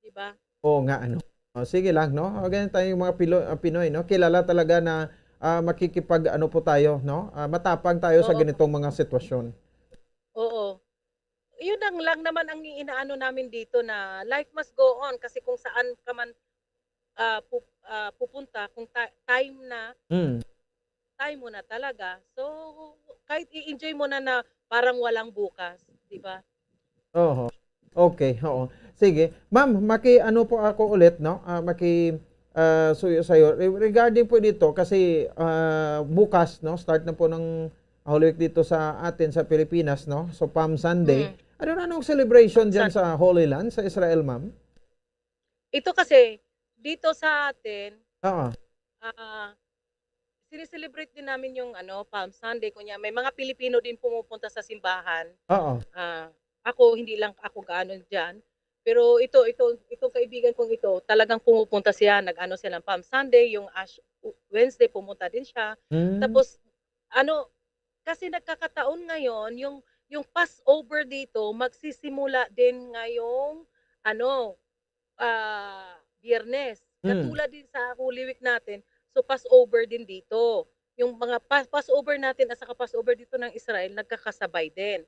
Di ba? Oo nga, ano. O, sige lang, no? O, ganyan tayo yung mga Pilo-, ah, Pinoy, no? Kilala talaga na, ah, makikipag-, ano po tayo, no? Ah, matapang tayo sa Oo. ganitong mga sitwasyon. Oo. Yun ang lang naman ang inaano namin dito na life must go on kasi kung saan ka man, ah, pu-, ah, pupunta, kung ta-, time na, Mm. time mo na talaga. So, kahit i-enjoy mo na na parang walang bukas, di ba? Oho. Okay, oo. Sige. Ma'am, maki-ano po ako ulit, no? Ah, maki, ah, suyo sa'yo. Re- Regarding po dito, kasi ah, bukas, no? Start na po ng Holy Week dito sa atin sa Pilipinas, no? So, Palm Sunday. Mm. Ano na anong celebration Palm dyan Sunday. Sa Holy Land, sa Israel, ma'am? Ito kasi, dito sa atin, Oo. ah, sineselebrate din namin yung ano, Palm Sunday. Kunya, may mga Pilipino din pumupunta sa simbahan. Oo. Ah, ako, hindi lang ako gaano dyan. Pero ito, ito, itong kaibigan kong ito, talagang pumupunta siya, nag-ano siya ng Palm Sunday, yung Ash Wednesday, pumunta din siya. Mm. Tapos, ano, kasi nagkakataon ngayon, yung, yung Passover dito, magsisimula din ngayong, ano, ah, Biyernes. Mm. Katulad din sa Holy Week natin, so Passover din dito. Yung mga pa- Passover natin at saka Passover dito ng Israel, nagkakasabay din.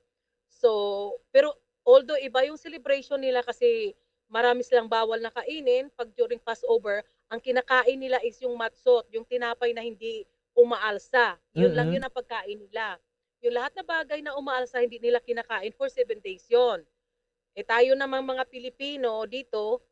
So, pero although iba yung celebration nila kasi marami silang bawal na kainin pag during Passover, ang kinakain nila is yung matzot, yung tinapay na hindi umaalsa. Yun lang Mm-mm. Yun ang pagkain nila. Yung lahat na bagay na umaalsa, hindi nila kinakain for seven days yon. Eh tayo namang mga Pilipino dito,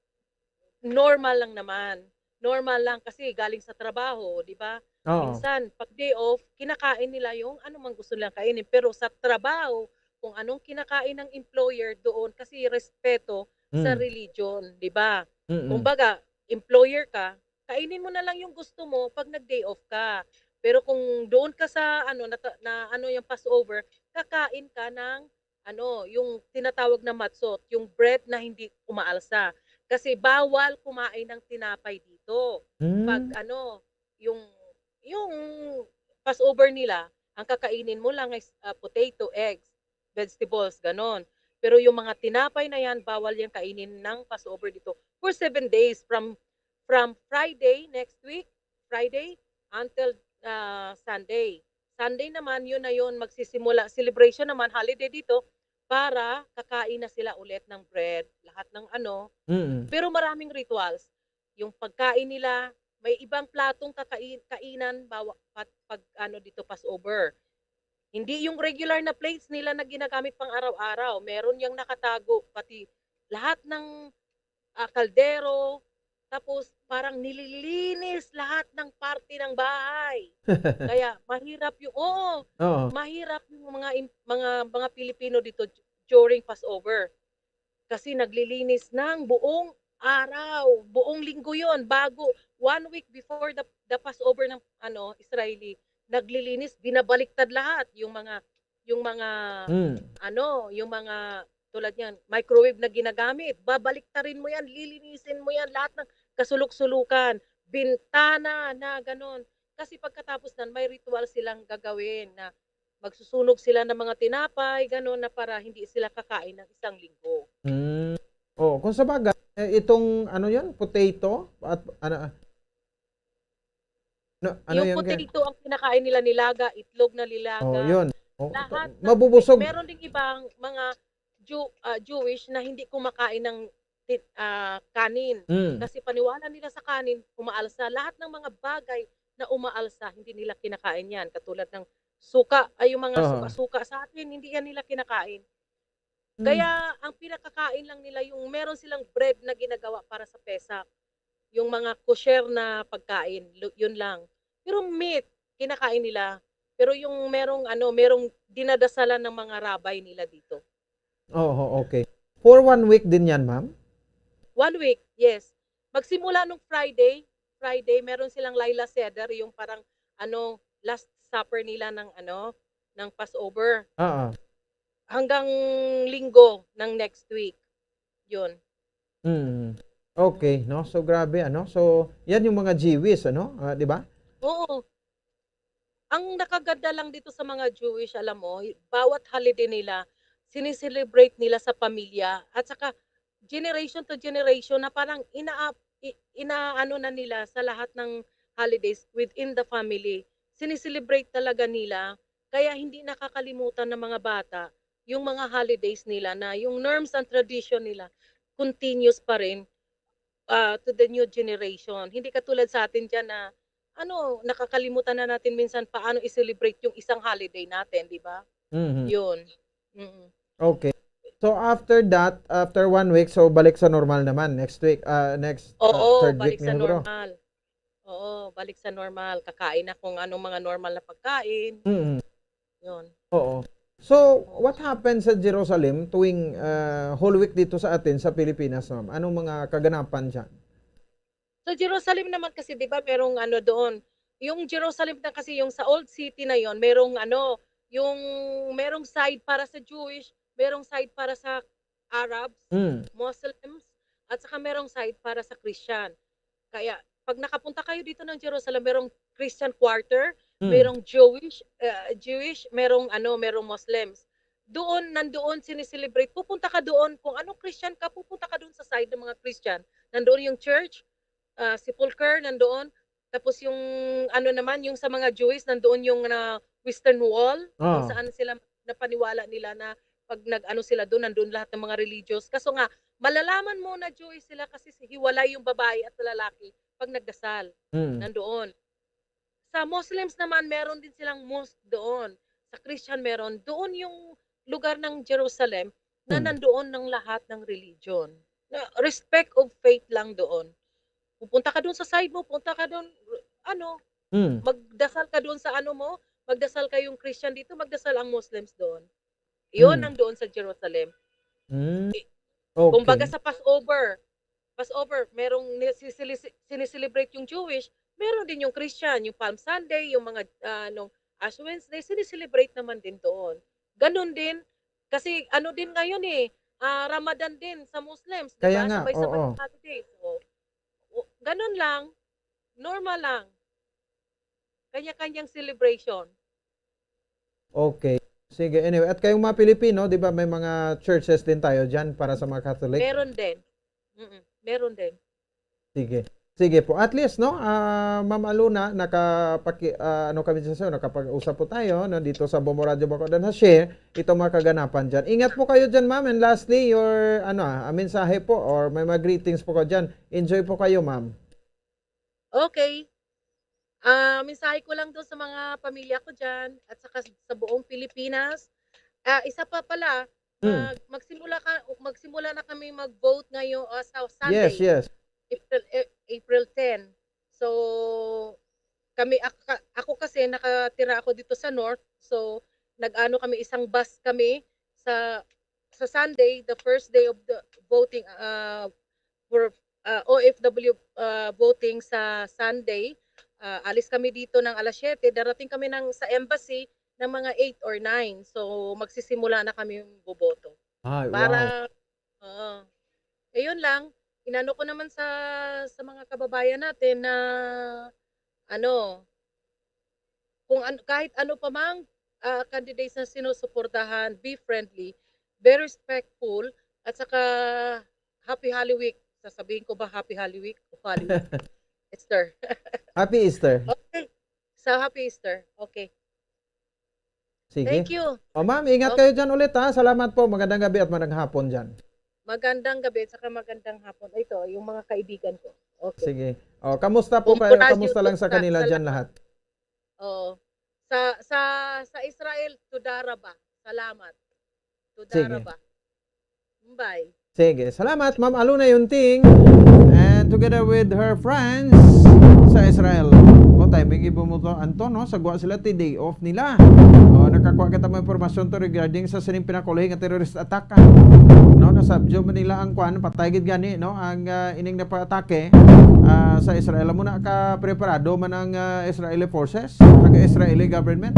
normal lang naman. Normal lang kasi galing sa trabaho, di ba? Oo. Minsan, pag day off, kinakain nila yung anumang gusto nilang kainin. Pero sa trabaho, kung anong kinakain ng employer doon, kasi respeto sa Mm. religion, di ba? Mm-mm. Kumbaga, employer ka, kainin mo na lang yung gusto mo pag nag-day off ka. Pero kung doon ka sa ano na, na ano yung Passover, kakain ka ng ano, yung tinatawag na matzot, yung bread na hindi umaalsa. Kasi bawal kumain ng tinapay dito. Pag Mm. ano, yung yung Passover nila, ang kakainin mo lang is ah, potato, eggs, vegetables, ganon. Pero yung mga tinapay na yan, bawal yan kainin ng Passover dito for seven days, from from Friday next week, Friday, until ah, Sunday. Sunday naman, yun na yun, magsisimula, celebration naman, holiday dito, para kakain na sila ulit ng bread, lahat ng ano. Mm. Pero maraming rituals. Yung pagkain nila, may ibang platong kakain, kainan, bawa, pat, pag ano dito, Passover. Hindi yung regular na plates nila na ginagamit pang araw-araw. Meron yang nakatago, pati lahat ng ah, kaldero, tapos parang nililinis lahat ng parte ng bahay. Kaya mahirap yung, oo, Oo. Mahirap yung mga im- mga mga Pilipino dito d- during Passover. Kasi naglilinis ng buong araw, buong linggo yon, bago one week before the, the Passover ng ano Israeli, naglilinis, binabaliktad lahat yung mga yung mga Mm. ano, yung mga tulad niyan, microwave na ginagamit, babaliktarin mo yan, lilinisin mo yan, lahat ng kasulok-sulukan, bintana na ganon. Kasi pagkatapos nan, may ritual silang gagawin na magsusunog sila ng mga tinapay, ganon, na para hindi sila kakain ng isang linggo. Mm. Oh, kung sa bagay, eh, itong ano 'yun, potato at ano ah, ano, ano Yung yung gan- potato ang kinakain nila, nilaga, itlog na Oh, nilaga. 'yun. Oh, ito, Lahat ng mabubusog. Meron ding ibang mga Jew, ah, Jewish na hindi kumakain ng ti- ah, kanin. Mm. Kasi paniwala nila sa kanin, umaalsa. Lahat ng mga bagay na umaalsa, hindi nila kinakain yan. Katulad ng suka, ay yung mga Oo. suka-suka sa atin, hindi yan nila kinakain. Mm. Kaya ang pinakakain lang nila yung meron silang bread na ginagawa para sa Pesach. Yung mga kosher na pagkain, lu- yun lang. Pero meat, kinakain nila. Pero yung merong ano, merong dinadasalan ng mga rabay nila dito. Oo, okay. For one week din 'yan, ma'am? One week, yes. Magsimula nung Friday, Friday meron silang Laila Seder, yung parang ano, last supper nila ng ano, ng Passover. Oo. Hanggang linggo ng next week. Yun. Mm. Okay, no? So grabe ano. So, 'yan yung mga Jewish ano, ah, 'di ba? Oo. Ang nakaganda lang dito sa mga Jewish, alam mo, y- bawat holiday nila, sineselebrate nila sa pamilya at saka generation to generation na parang ina i- inaano na nila sa lahat ng holidays within the family. Sineselebrate talaga nila kaya hindi nakakalimutan ng mga bata yung mga holidays nila na yung norms and tradition nila continues pa rin ah, to the new generation. Hindi katulad sa atin diyan na ano, nakakalimutan na natin minsan paano i-celebrate yung isang holiday natin, di ba? Mhm. Yun. Mm. Okay. So after that, after one week, so balik sa normal naman next week, ah, next, ah, Oo, third balik week ni sa siguro. normal. Oo, balik sa normal. Kakain na kung anong mga normal na pagkain. Mm. Yun. Oo. So, what happened sa Jerusalem tuwing ah, Holy Week dito sa atin sa Pilipinas, ma'am? Anong mga kaganapan diyan? Sa Jerusalem naman kasi, di ba, merong ano doon. Yung Jerusalem na kasi, yung sa Old City na yon, merong ano, yung merong side para sa Jewish, merong side para sa Arabs, Mm. Muslims, at saka merong side para sa Christian. Kaya pag nakapunta kayo dito ng Jerusalem, merong Christian quarter, Mm. merong Jewish, uh, Jewish, merong ano, merong Muslims. Doon, nandoon sineselebrate. Pupunta ka doon, kung ano Christian ka, pupunta ka doon sa side ng mga Christian. Nandoon yung church, uh, sepulcher, nandoon. Tapos yung ano naman, yung sa mga Jewish, nandoon yung na Western Wall, kung Ah. saan sila napaniwala nila na pag nag-ano sila doon, nandoon lahat ng mga religious. Kaso nga, malalaman mo na Jewish sila kasi si- hiwalay yung babae at lalaki pag nagdasal. Mm. Nandoon. Sa Muslims naman, meron din silang mosque doon. Sa Christian, meron. Doon yung lugar ng Jerusalem na Hmm. nandoon ng lahat ng religion. Na respect of faith lang doon. Pupunta ka doon sa side mo, punta ka doon, ano, Mm. magdasal ka doon sa ano mo, magdasal kayong Christian dito, magdasal ang Muslims doon. Yun Hmm. ang doon sa Jerusalem. Mm. Kumbaga Okay. sa Passover, Passover, merong ni- sisili- sineselebrate yung Jewish, meron din yung Christian, yung Palm Sunday, yung mga ah, nung Ash Wednesday, sineselebrate naman din doon. Ganun din, kasi ano din ngayon eh, ah, Ramadan din sa Muslims, di Kaya ba? nga, Sabay-sabay oo. ang holidays. So, o- ganun lang, normal lang. Kanya-kanyang celebration. Okay. Sige, anyway. At kayong mga Pilipino, di ba may mga churches din tayo dyan para sa mga Catholic? Meron din. Mm-mm. Meron din. Sige. Sige po. At least, no, ah, Ma'am Aluna, nakapaki, ah, ano kami sa sayo, nakapag-usap po tayo, no, dito sa Bombo Radio Bacolod and Hashe, itong mga kaganapan dyan. Ingat po kayo dyan, ma'am. And lastly, your, ano, ah, mensahe po or may mga greetings po kayo dyan. Enjoy po kayo, ma'am. Okay. Ah, mensahe ko lang doon sa mga pamilya ko diyan at saka sa buong Pilipinas. Ah, isa pa pala, Mm. mag, magsimula ka magsimula na kami mag-vote ngayon ah, sa Sunday, Yes, yes. April eh, April ten. So kami ako, ako kasi nakatira ako dito sa North. So nag-ano kami, isang bus kami sa sa Sunday, the first day of the voting uh, for uh, O F W uh, voting sa Sunday. Uh, alis kami dito ng alas siyete, darating kami ng sa embassy ng mga eight or nine. So magsisimula na kami boboto. Ay, wow. Para oo. Ayun lang, inano ko naman sa sa mga kababayan natin na ano, kung an, kahit ano pa mang ah, candidates na sinusuportahan, be friendly, be respectful, at saka Happy Holy Week. Sasabihin ko ba Happy Holy Week o Holy Week? Easter. Happy Easter. Okay. So Happy Easter. Okay. Sige. Thank you. O ma'am, ingat Okay. kayo dyan ulit ha. Salamat po. Magandang gabi at magandang hapon dyan. Magandang gabi at saka magandang hapon. Ito, yung mga kaibigan ko. Okay. Sige. O, kamusta po Bombo kayo? Radio Kamusta lang sa Tugtog. Kanila dyan Salamat. Lahat? Oo. Sa sa sa Israel, תודה רבה. Salamat. תודה Sige. רבה. Bye. Sige. Salamat, Ma'am Aluna Yunting. And together with her friends sa Israel. O, timing ibo mo to, Anton, no? Sagwa sila ti day off nila. O, nakakuha kita mga impormasyon to regarding sa sining pinakaulihi nga terrorist attack, ah. No, nasabyo man nila ang kwan, patay gid gani, no? Ang ah, ining napatake ah, sa Israel. Amo na ka preparado man ang ah, Israeli forces, ang Israeli government.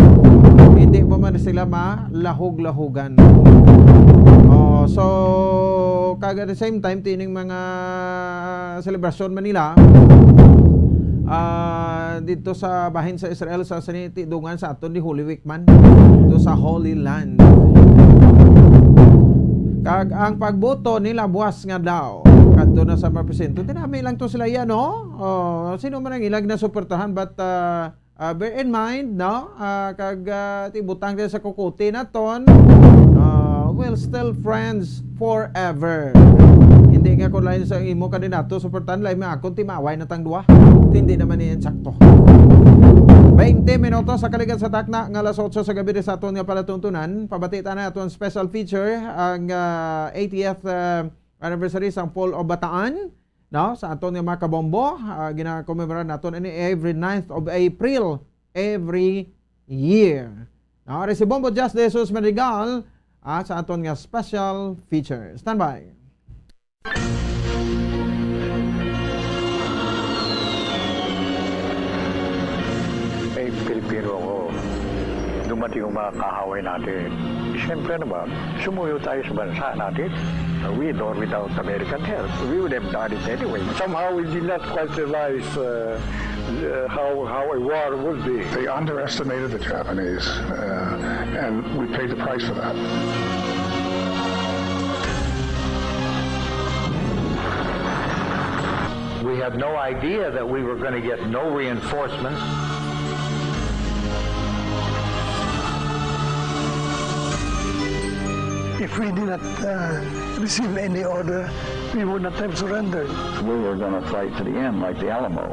Hindi mo man sila malahog-lahogan. Oh, so kag at the same time tining mga selebrasyon man nila ah, dito sa bahin sa Israel sa sinitidungan sa aton ni Holy Week man, dito sa Holy Land. Kag ang pagboto nila buwas nga daw kadto na sa mga presinto. Tinami lang to sila yan, no? Oh, sino man ang ilag na suportahan, but uh, uh, bear in mind, no? Uh, kag uh, tibutang din sa kukuti naton, uh, we'll still friends forever. Hindi nga kung lain sa imo kandidato suportahan, lain may akon timaway na tang duwa. Hindi naman ni insakto. Twenty minutos sa kaligan sa takna nga alas otso sa gabi sa aton nga palatuntunan. Pabati ta na aton special feature, ang, ah, eightieth, ah, anniversary sang Paul of Bataan, no? Sa aton nga mga kabombo, ah, ginakomemora naton ini every ninth of April every year. No? Ari si Bombo Jazz de Jesus Madrigal, ah, sa aton nga special feature. Standby. Eh, Pilipino ako. Dumating yung mga kaaway natin. Siyempre naman, sumuyo tayo sa bansa natin. With or without American help, we would have done it anyway. Somehow, we did not quite realize, uh, uh, how, how a war would be. They underestimated the Japanese, uh, and we paid the price for that. We had no idea that we were gonna get no reinforcements. If we did not, uh, receive any order, we would not have surrendered. We were gonna fight to the end, like the Alamo.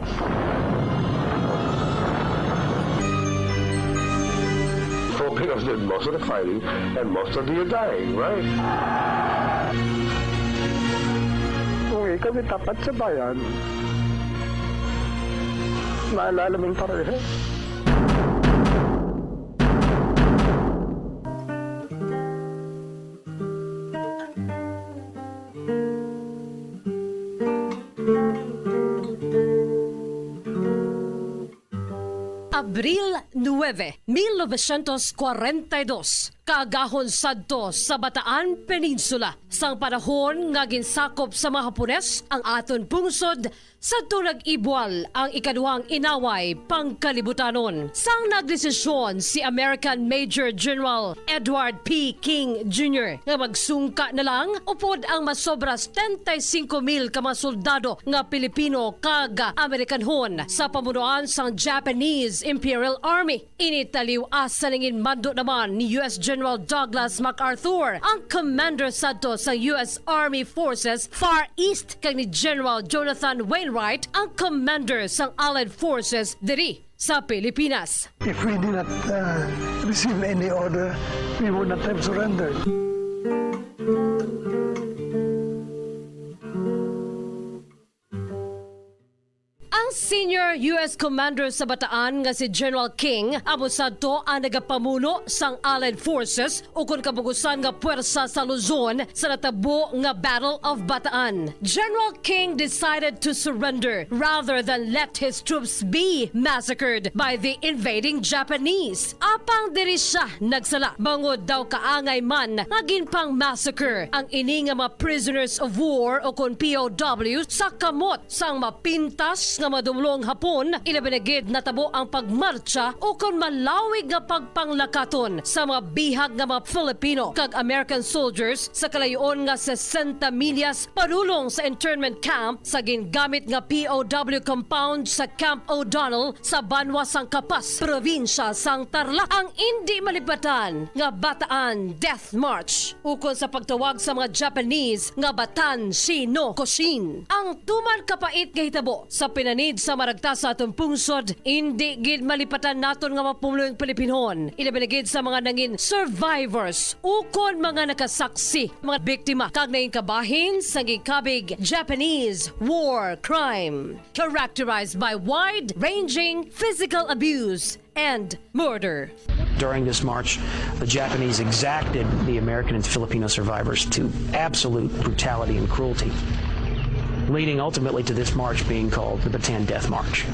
Filipinos did most of the fighting and most of the dying, right? Kung ikaw may tapat sa bayan, maalala mo yung pareho. Abril nuebe, mil novecientos kwarenta y dos, kaagahon sadto sa Bataan Peninsula. Sang panahon nga ginsakop sa mga Hapones ang aton pungsod, sadto nag-ibwal ang ikaduhang inaway pangkalibutanon. Sang nagdesisyon si American Major General Edward P. King Junior nga magsungka na lang upod ang masobra setenta y cinco mil ka mga soldado nga Pilipino kag Amerikanhon sa pamunuan sang Japanese Imperial Army. Ini taliw-a sa nanginmando naman ni U S General Douglas MacArthur, ang commander sadto sa U S Army Forces Far East, kag ni General Jonathan Wainwright, ang commander sang Allied Forces diri sa Pilipinas. If we did not, uh, receive any order, we would not have surrendered. Ang senior U S commander sa Bataan nga si General King amo sadto ang nagapamuno sang Allied Forces ukon kabugusan nga puwersa sa Luzon sa natabo nga Battle of Bataan. General King decided to surrender rather than let his troops be massacred by the invading Japanese. Apang diri sia nagsala, bangod daw kaangay man nga ginpang-massacre ang ini nga mga prisoners of war ukon P O W sa kamot sang mapintas nga madumlong Hapon, ilabi na gid natabo ang pagmartsa ukon malawig nga pagpanglakaton sa mga bihag nga mga Filipino kag American soldiers sa kalayo-on nga sesenta milyas padulong sa internment camp sa gingamit nga P O W compound sa Camp O'Donnell sa banwa sang Capas, probinsya sang Tarlac. Ang indi malipatan nga Bataan Death March, ukon sa pagtawag sa mga Japanese nga Batan Shino Koshin. Ang tuman kapait nga hitabo sa pinanid sa maragta sa aton pungsod, indi gid malipatan naton nga mga pumulong Pilipinhon, ilabi na gid sa mga nangin survivors ukon mga nakasaksi, mga biktima kag nangin kabahin sa gikabig Japanese war crime characterized by wide-ranging physical abuse and murder. During this march, the Japanese exacted the American and Filipino survivors to absolute brutality and cruelty, leading ultimately to this march being called the Bataan Death March.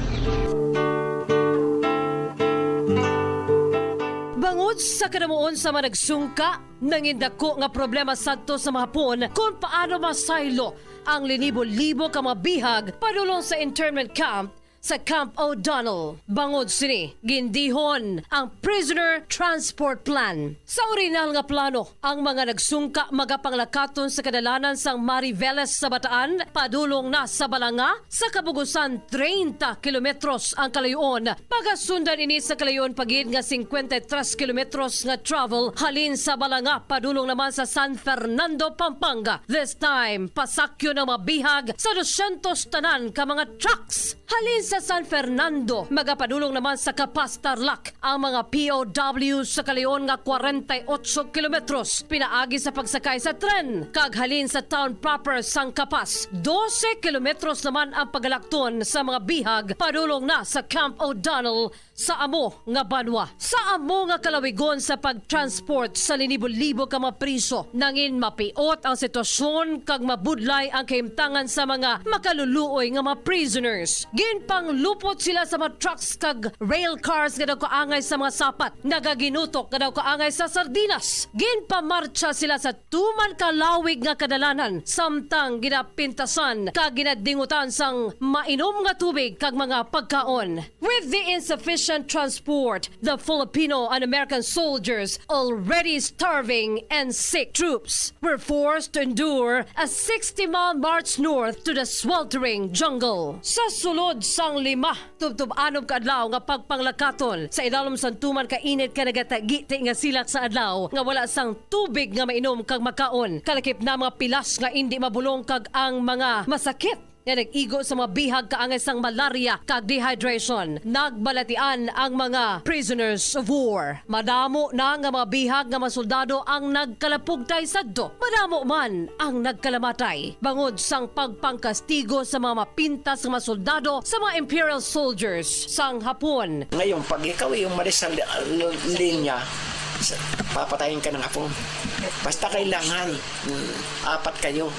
Bangod sa kadamuon sa mga nagsungka, nangindako nga problema sadto sa mga Hapon kon paano masaylo ang linibo-libo ka mga bihag padulong sa internment camp sa Camp O'Donnell. Bangod sini, gindihon ang Prisoner Transport Plan. Sa orihinal nga plano, ang mga nagsungka magapanglakaton sa kadalanan sang Mariveles sa Bataan padulong na sa Balanga, sa kabugusan treinta kilometros ang kalayo-on. Pagasundan ini sa kalayo-on pa gid nga cincuenta y tres kilometros nga travel halin sa Balanga padulong naman sa San Fernando, Pampanga. This time, pasakyon ang mga bihag sa dosyentos tanan ka mga trucks. Halin Sa San Fernando, magapadulong naman sa Capas, Tarlac ang mga P O W sa kalayon nga kwarenta y otso kilometros pinaagi sa pagsakay sa tren, kag halin sa town proper sang Capas, dose kilometros naman ang pagalakton sa mga bihag padulong na sa Camp O'Donnell sa amo nga banwa. Sa amo nga kalawigon sa pag-transport sa linibo-libo ka mga priso, nangin mapiot ang sitwasyon kag mabudlay ang kahimtangan sa mga makaluluoy nga mga prisoners. Ginpanglupot sila sa mga trucks kag rail cars nga daw kaangay sa mga sapat, nagaginutok nga daw kaangay sa sardinas. Ginpamartsa sila sa tuman ka lawig nga kadalanan, samtang ginapintasan kag ginadingutan sang mainom nga tubig kag mga pagkaon. With the insufficient transport, the Filipino and American soldiers, already starving and sick troops, were forced to endure a sixty-mile march north to the sweltering jungle. Sa sulod sang lima tubtob anom ka adlaw nga pagpanglakaton sa ilalom sang tuman ka init ka nagatagiti nga silak sa adlaw nga wala sang tubig nga mainom kag makaon, kalakip na mga pilas nga indi mabulong kag ang mga masakit nga nag-igo sa mga bihag kaangay sang malaria kag dehydration. Nagbalatian ang mga prisoners of war. Madamo na nga mga bihag nga mga soldado ang nagkalapugtay sadto. Madamo man ang nagkalamatay bangod sang pagpangkastigo sa mga mapintas nga mga soldado sa mga imperial soldiers sang Hapon. Ngayon, pag ikaw ay umalis sa li-, linya, sa-, papatayin ka ng Hapon. Basta kailangan, mm, apat kayo.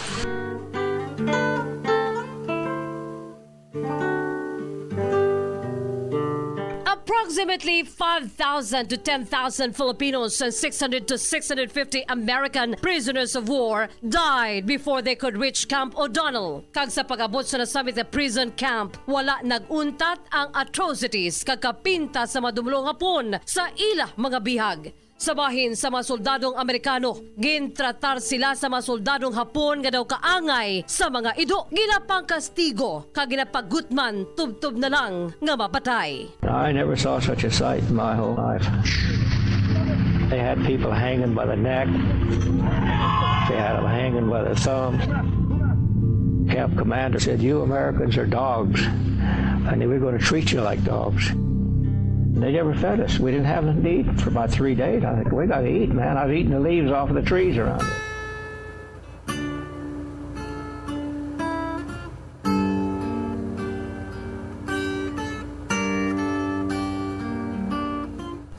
Approximately five thousand to ten thousand Filipinos and six hundred to six hundred fifty American prisoners of war died before they could reach Camp O'Donnell. Kag sa pag-abot sa nasamit nga prison camp, wala nag-untat ang atrocities kag kapintas sa mga dumulong Hapon sa ila mga bihag. Sa bahin sa mga soldadong Amerikano, gintratar sila sa mga soldadong Hapon nga daw kaangay sa mga ido, ginapangkastigo kag ginapagutman tubtob na lang nga mapatay. I never saw such a sight in my whole life. They had people hanging by the neck. They had them hanging by the thumbs. Camp commander said, "You Americans are dogs, and we're gonna treat you like dogs." They never fed us. We didn't have nothing to eat for about three days. I think, "We gotta eat, man. I've eaten the leaves off of the trees around here."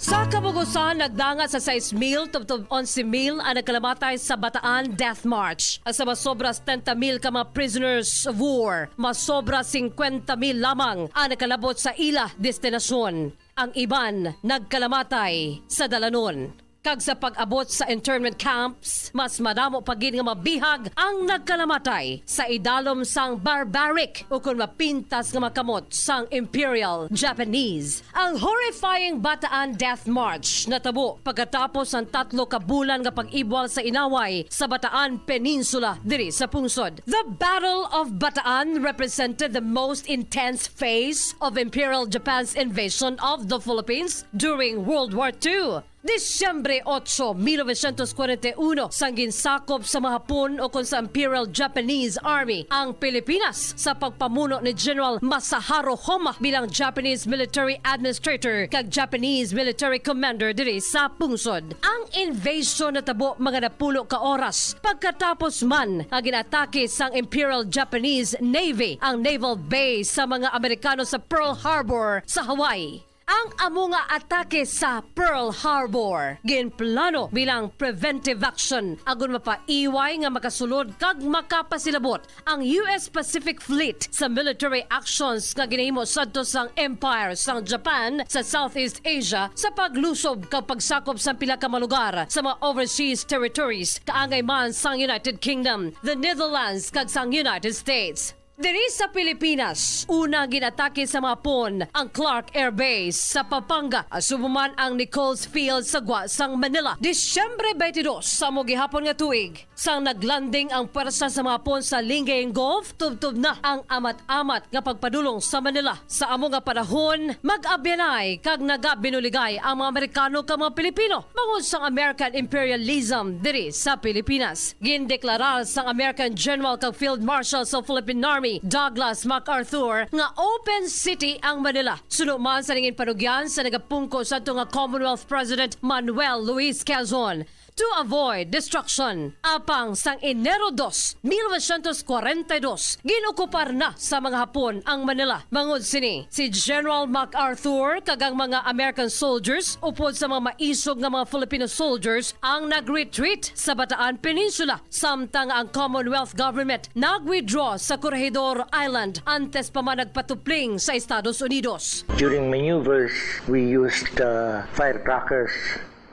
Sa kabug-usan, nagdangat sa sais mil tubtob onse mil ang nagkalamatay sa Bataan Death March. Sa masobra setenta mil ka mga prisoners of war, masobra singkwenta mil lamang ang nakalabot sa ila destinasyon. Ang iban nagkalamatay sa dalanon. Kag sa pag-abot sa internment camps, mas madamo pa gid nga mga bihag ang nagkalamatay sa idalom sang barbaric ukon mapintas nga mga kamot sang Imperial Japanese. Ang horrifying Bataan Death March natabo pagkatapos sang tatlo ka bulan nga pag-ibwal sa inaway sa Bataan Peninsula diri sa pungsod. The Battle of Bataan represented the most intense phase of Imperial Japan's invasion of the Philippines during World War Two. Disyembre otso, mil novecientos kwarenta y uno, sang ginsakop sa mga Hapon ukon sa Imperial Japanese Army ang Pilipinas sa pagpamuno ni General Masaharu Homma bilang Japanese military administrator kag Japanese military commander diri sa pungsod. Ang invasion natabo mga napulo ka oras pagkatapos man nga ginatake sang Imperial Japanese Navy ang naval base sa mga Amerikano sa Pearl Harbor sa Hawaii. Ang amo nga atake sa Pearl Harbor ginplano bilang preventive action agod mapaiway nga makasulod kag makapasilabot ang U S Pacific Fleet sa military actions nga ginahimo sadto sang Empire sang Japan sa Southeast Asia sa paglusob kag pagsakop sang pila ka mga lugar sa mga overseas territories kaangay man sang United Kingdom, the Netherlands, kag sang United States. Diri sa Pilipinas, una ginatake sa mga Hapon ang Clark Air Base sa Pampanga, asubo man ang Nichols Field sa gwa sang Manila. Disyembre twenty-two sa amo gihapon nga tuig, sang naglanding ang pwersa sa mga Hapon sa Lingayen Gulf, tubtob na ang amat-amat nga pagpadulong sa Manila. Sa amo nga panahon, mag-abyanay kag nagabinuligay ang mga Amerikano kag mga Pilipino bangod sang American imperialism diri sa Pilipinas. Gindeklarar sang American General kag Field Marshal sa Philippine Army Douglas MacArthur nga open city ang Manila, suno man sa nangin panugyan sa nagapungko sadto nga Commonwealth President Manuel Luis Quezon. To avoid destruction, apang sang Enero dos, mil novecientos kwarenta y dos, ginokupar na sa mga Hapon ang Manila. Bangod sini, si General MacArthur kag ang mga American soldiers upod sa mga maisog nga mga Filipino soldiers ang nag-retreat sa Bataan Peninsula, samtang ang Commonwealth government nag-withdraw sa Corregidor Island antes pa man nagpatupling sa Estados Unidos. During maneuvers, we used uh, firecrackers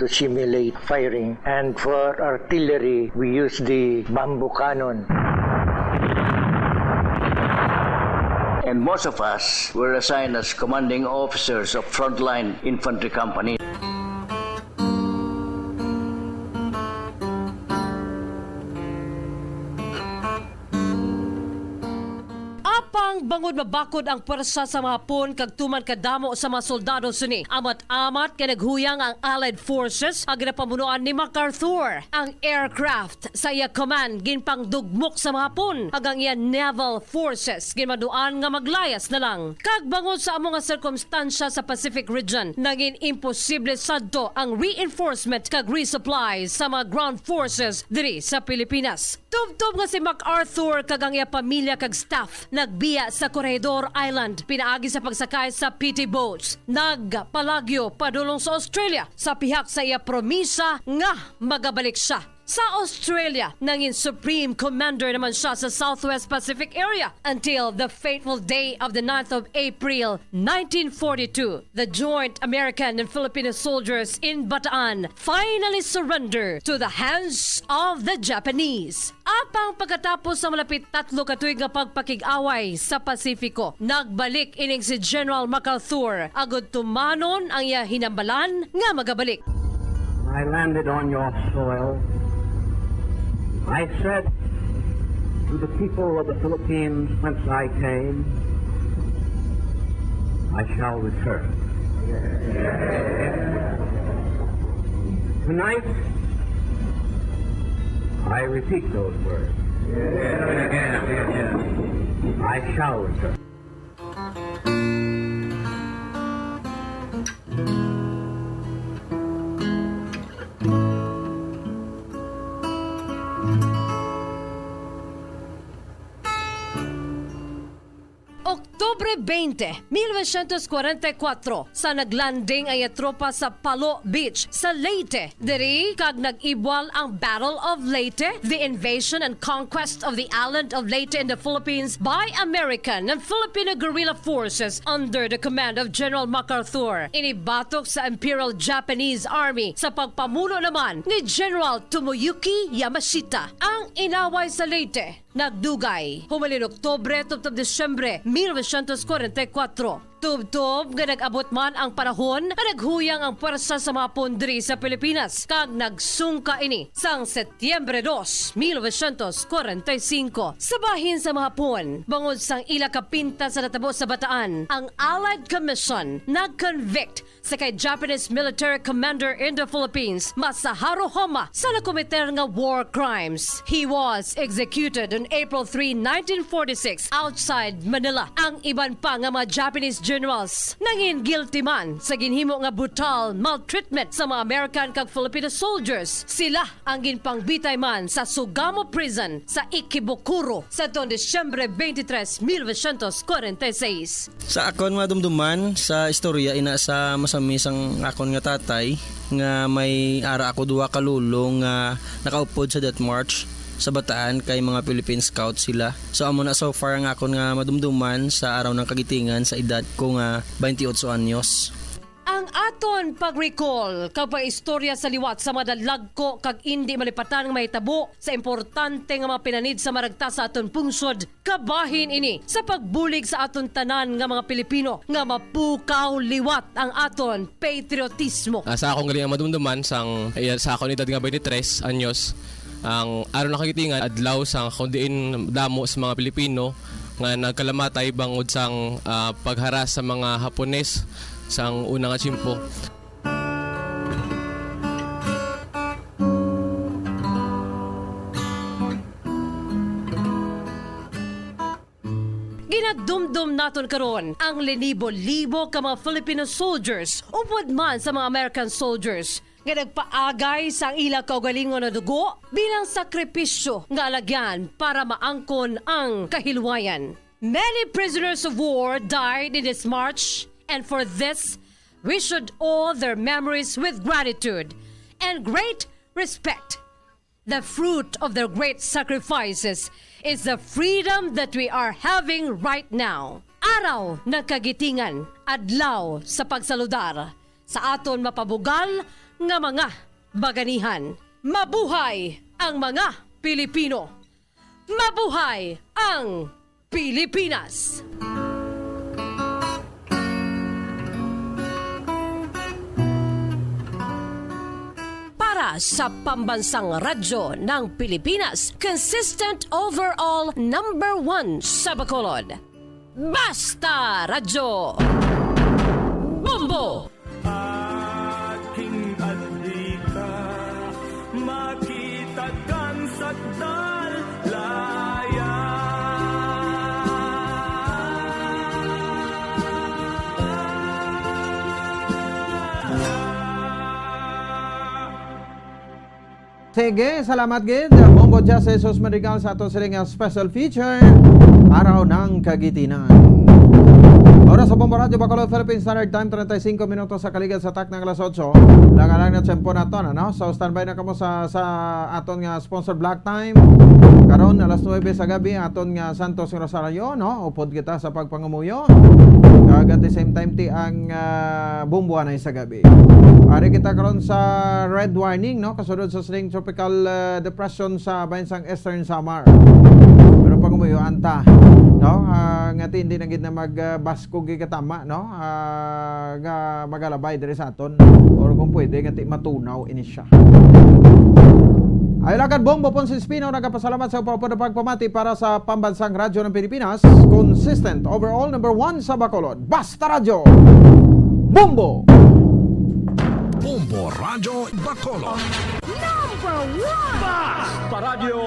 to simulate firing. And for artillery, we used the bamboo cannon. And most of us were assigned as commanding officers of frontline infantry company. Apang bangod mabakod ang pwersa sa mga Hapon kag tuman kadamo sa mga soldado sini, amat-amat kay naghuyang ang Allied forces nga ginapamunuan ni MacArthur. Ang aircraft sa iya command ginpangdugmok sa mga Hapon, kag ang iya naval forces ginmaduan nga maglayas na lang. Kag bangod sa amo nga sirkumstansya sa Pacific region, nangin imposible sadto ang reinforcement kag resupply sa mga ground forces diri sa Pilipinas. Tubtob nga si MacArthur kag ang iya pamilya kag staff nagbiya sa Corregidor Island pinaagi sa pagsakay sa P T boats. Nagpalagyo padulong sa Australia sa pihak sa iya promisa nga magabalik siya. Sa Australia, nangin Supreme Commander naman siya sa Southwest Pacific Area until the fateful day of the ninth of April, nineteen forty-two. The joint American and Filipino soldiers in Bataan finally surrender to the hands of the Japanese. Apang pagkatapos sa malapit tatlo ka tuig nga pagpakig-away sa Pasifiko, nagbalik ining si General MacArthur agud tumanon ang iya hinambalan nga magabalik. I landed on your soil. I said to the people of the Philippines whence I came, I shall return. Tonight, I repeat those words. I shall return. Oktubre twenty, mil novecientos kwarenta y kuwatro, sa naglanding ang iya tropa sa Palo Beach sa Leyte. Diri kag nag-ibwal ang Battle of Leyte, the invasion and conquest of the island of Leyte in the Philippines by American and Filipino guerrilla forces under the command of General MacArthur. Ini batok sa Imperial Japanese Army sa pagpamuno naman ni General Tomoyuki Yamashita. Ang inaway sa Leyte nagdugay humalin Oktubre tubtob Disyembre mil novecientos kwarenta y kuwatro. Tubtob nga nag-abot man ang panahon nga naghuyang ang pwersa sa mga Hapon diri sa Pilipinas, kag nagsungka ini sang Setyembre dos, mil novecientos kwarenta y singko. Sa bahin sa mga Hapon, bangod sang ila kapintas sa natabo sa Bataan, ang Allied Commission nag-convict sa kay Japanese military commander in the Philippines, Masaharu Homma, sa nakomiter nga war crimes. He was executed on April three, nineteen forty-six, outside Manila. Ang iban pa nga mga Japanese generals nangin guilty man sa ginhimo nga brutal maltreatment sa mga American kag Filipino soldiers. Sila ang ginpangbitay man sa Sugamo Prison sa Ikebukuro sadtong Disyembre twenty-three, mil novecientos kwarenta y seis. Sa akon madumduman sa istorya ina sa masami sang akon nga tatay, nga may ara ako duha ka lolo nga nakaupod sa Death March sa Bataan kay mga Philippine Scout sila. So amo na so far ang akon nga madumduman sa araw ng kagitingan sa edad ko nga twenty-eight anyos. Ang aton pag-recall kag pag-istorya sa liwat sa mga dalagko kag indi malipatan nga mahitabo sa importante nga mga pinanid sa maragta sa aton pungsod, kabahin ini sa pagbulig sa aton tanan nga mga Pilipino nga mapukaw liwat ang aton patriotismo. Ah, sa akong gali nga madumduman sang, eh, sa akong edad nga twenty-three anyos, ang araw ng kagitingan, adlaw sang kung diin damo sa mga Pilipino nga nagkalamatay bangod sang, ah, pagharas sa mga Hapones sang una nga tiyempo. Ginadumdom naton karon ang linibo-libo ka mga Filipino soldiers upod man sa mga American soldiers nga nagpaagay sang ila kaugalingon nga dugo bilang sakripisyo nga alagyan para maangkon ang kahilwayan. Many prisoners of war died in this march, and for this, we should all their memories with gratitude and great respect. The fruit of their great sacrifices is the freedom that we are having right now. Araw ng Kagitingan, adlaw sa pagsaludar sa aton mapabugal nga mga baganihan. Mabuhay ang mga Pilipino! Mabuhay ang Pilipinas! Para sa Pambansang Radyo ng Pilipinas, consistent overall number one sa Bacolod. Basta Radyo! Bombo! Aking adlika, makita kan sa dalaya. Sige, salamat gid, Bombo Jazz Jesus Madrigal, sa ato sini nga special feature, Araw ng Kagitinan. Oras sa Bombo Radyo Bacolod, Philippine Standard Time, treinta y cinco minutos sa kaligad sa takna nga alas otso. Laga lang na tiyempo naton, ano? So, standby na kamo sa, sa aton nga sponsor block time. Karon, alas nuebe sa gabi, aton nga Santos Rosario, no? Upod kita sa pagpangamuyo. Kag at the same time, ti ang, ah, bumbuanay sa gabi. Ari kita karon sa red warning, no? Kasunod sa sining tropical, ah, depression sa bayan sang Eastern Samar. Pero pangamuyoan ta, no? Ah, nga ti hindi na gid na mag, ah, baskog gid katama, no? Ah, nga magalabay diri sa aton. Or kung pwede, nga ti matunaw ini siya. Ay, lakad, Bombo Ponce Espino, nagapasalamat sa upod nga pagpamati para sa Pambansang Radyo ng Pilipinas, consistent, overall, number one sa Bacolod. Basta Radyo! Bombo! Bombo Radyo Bacolod. Number one! Basta Radyo!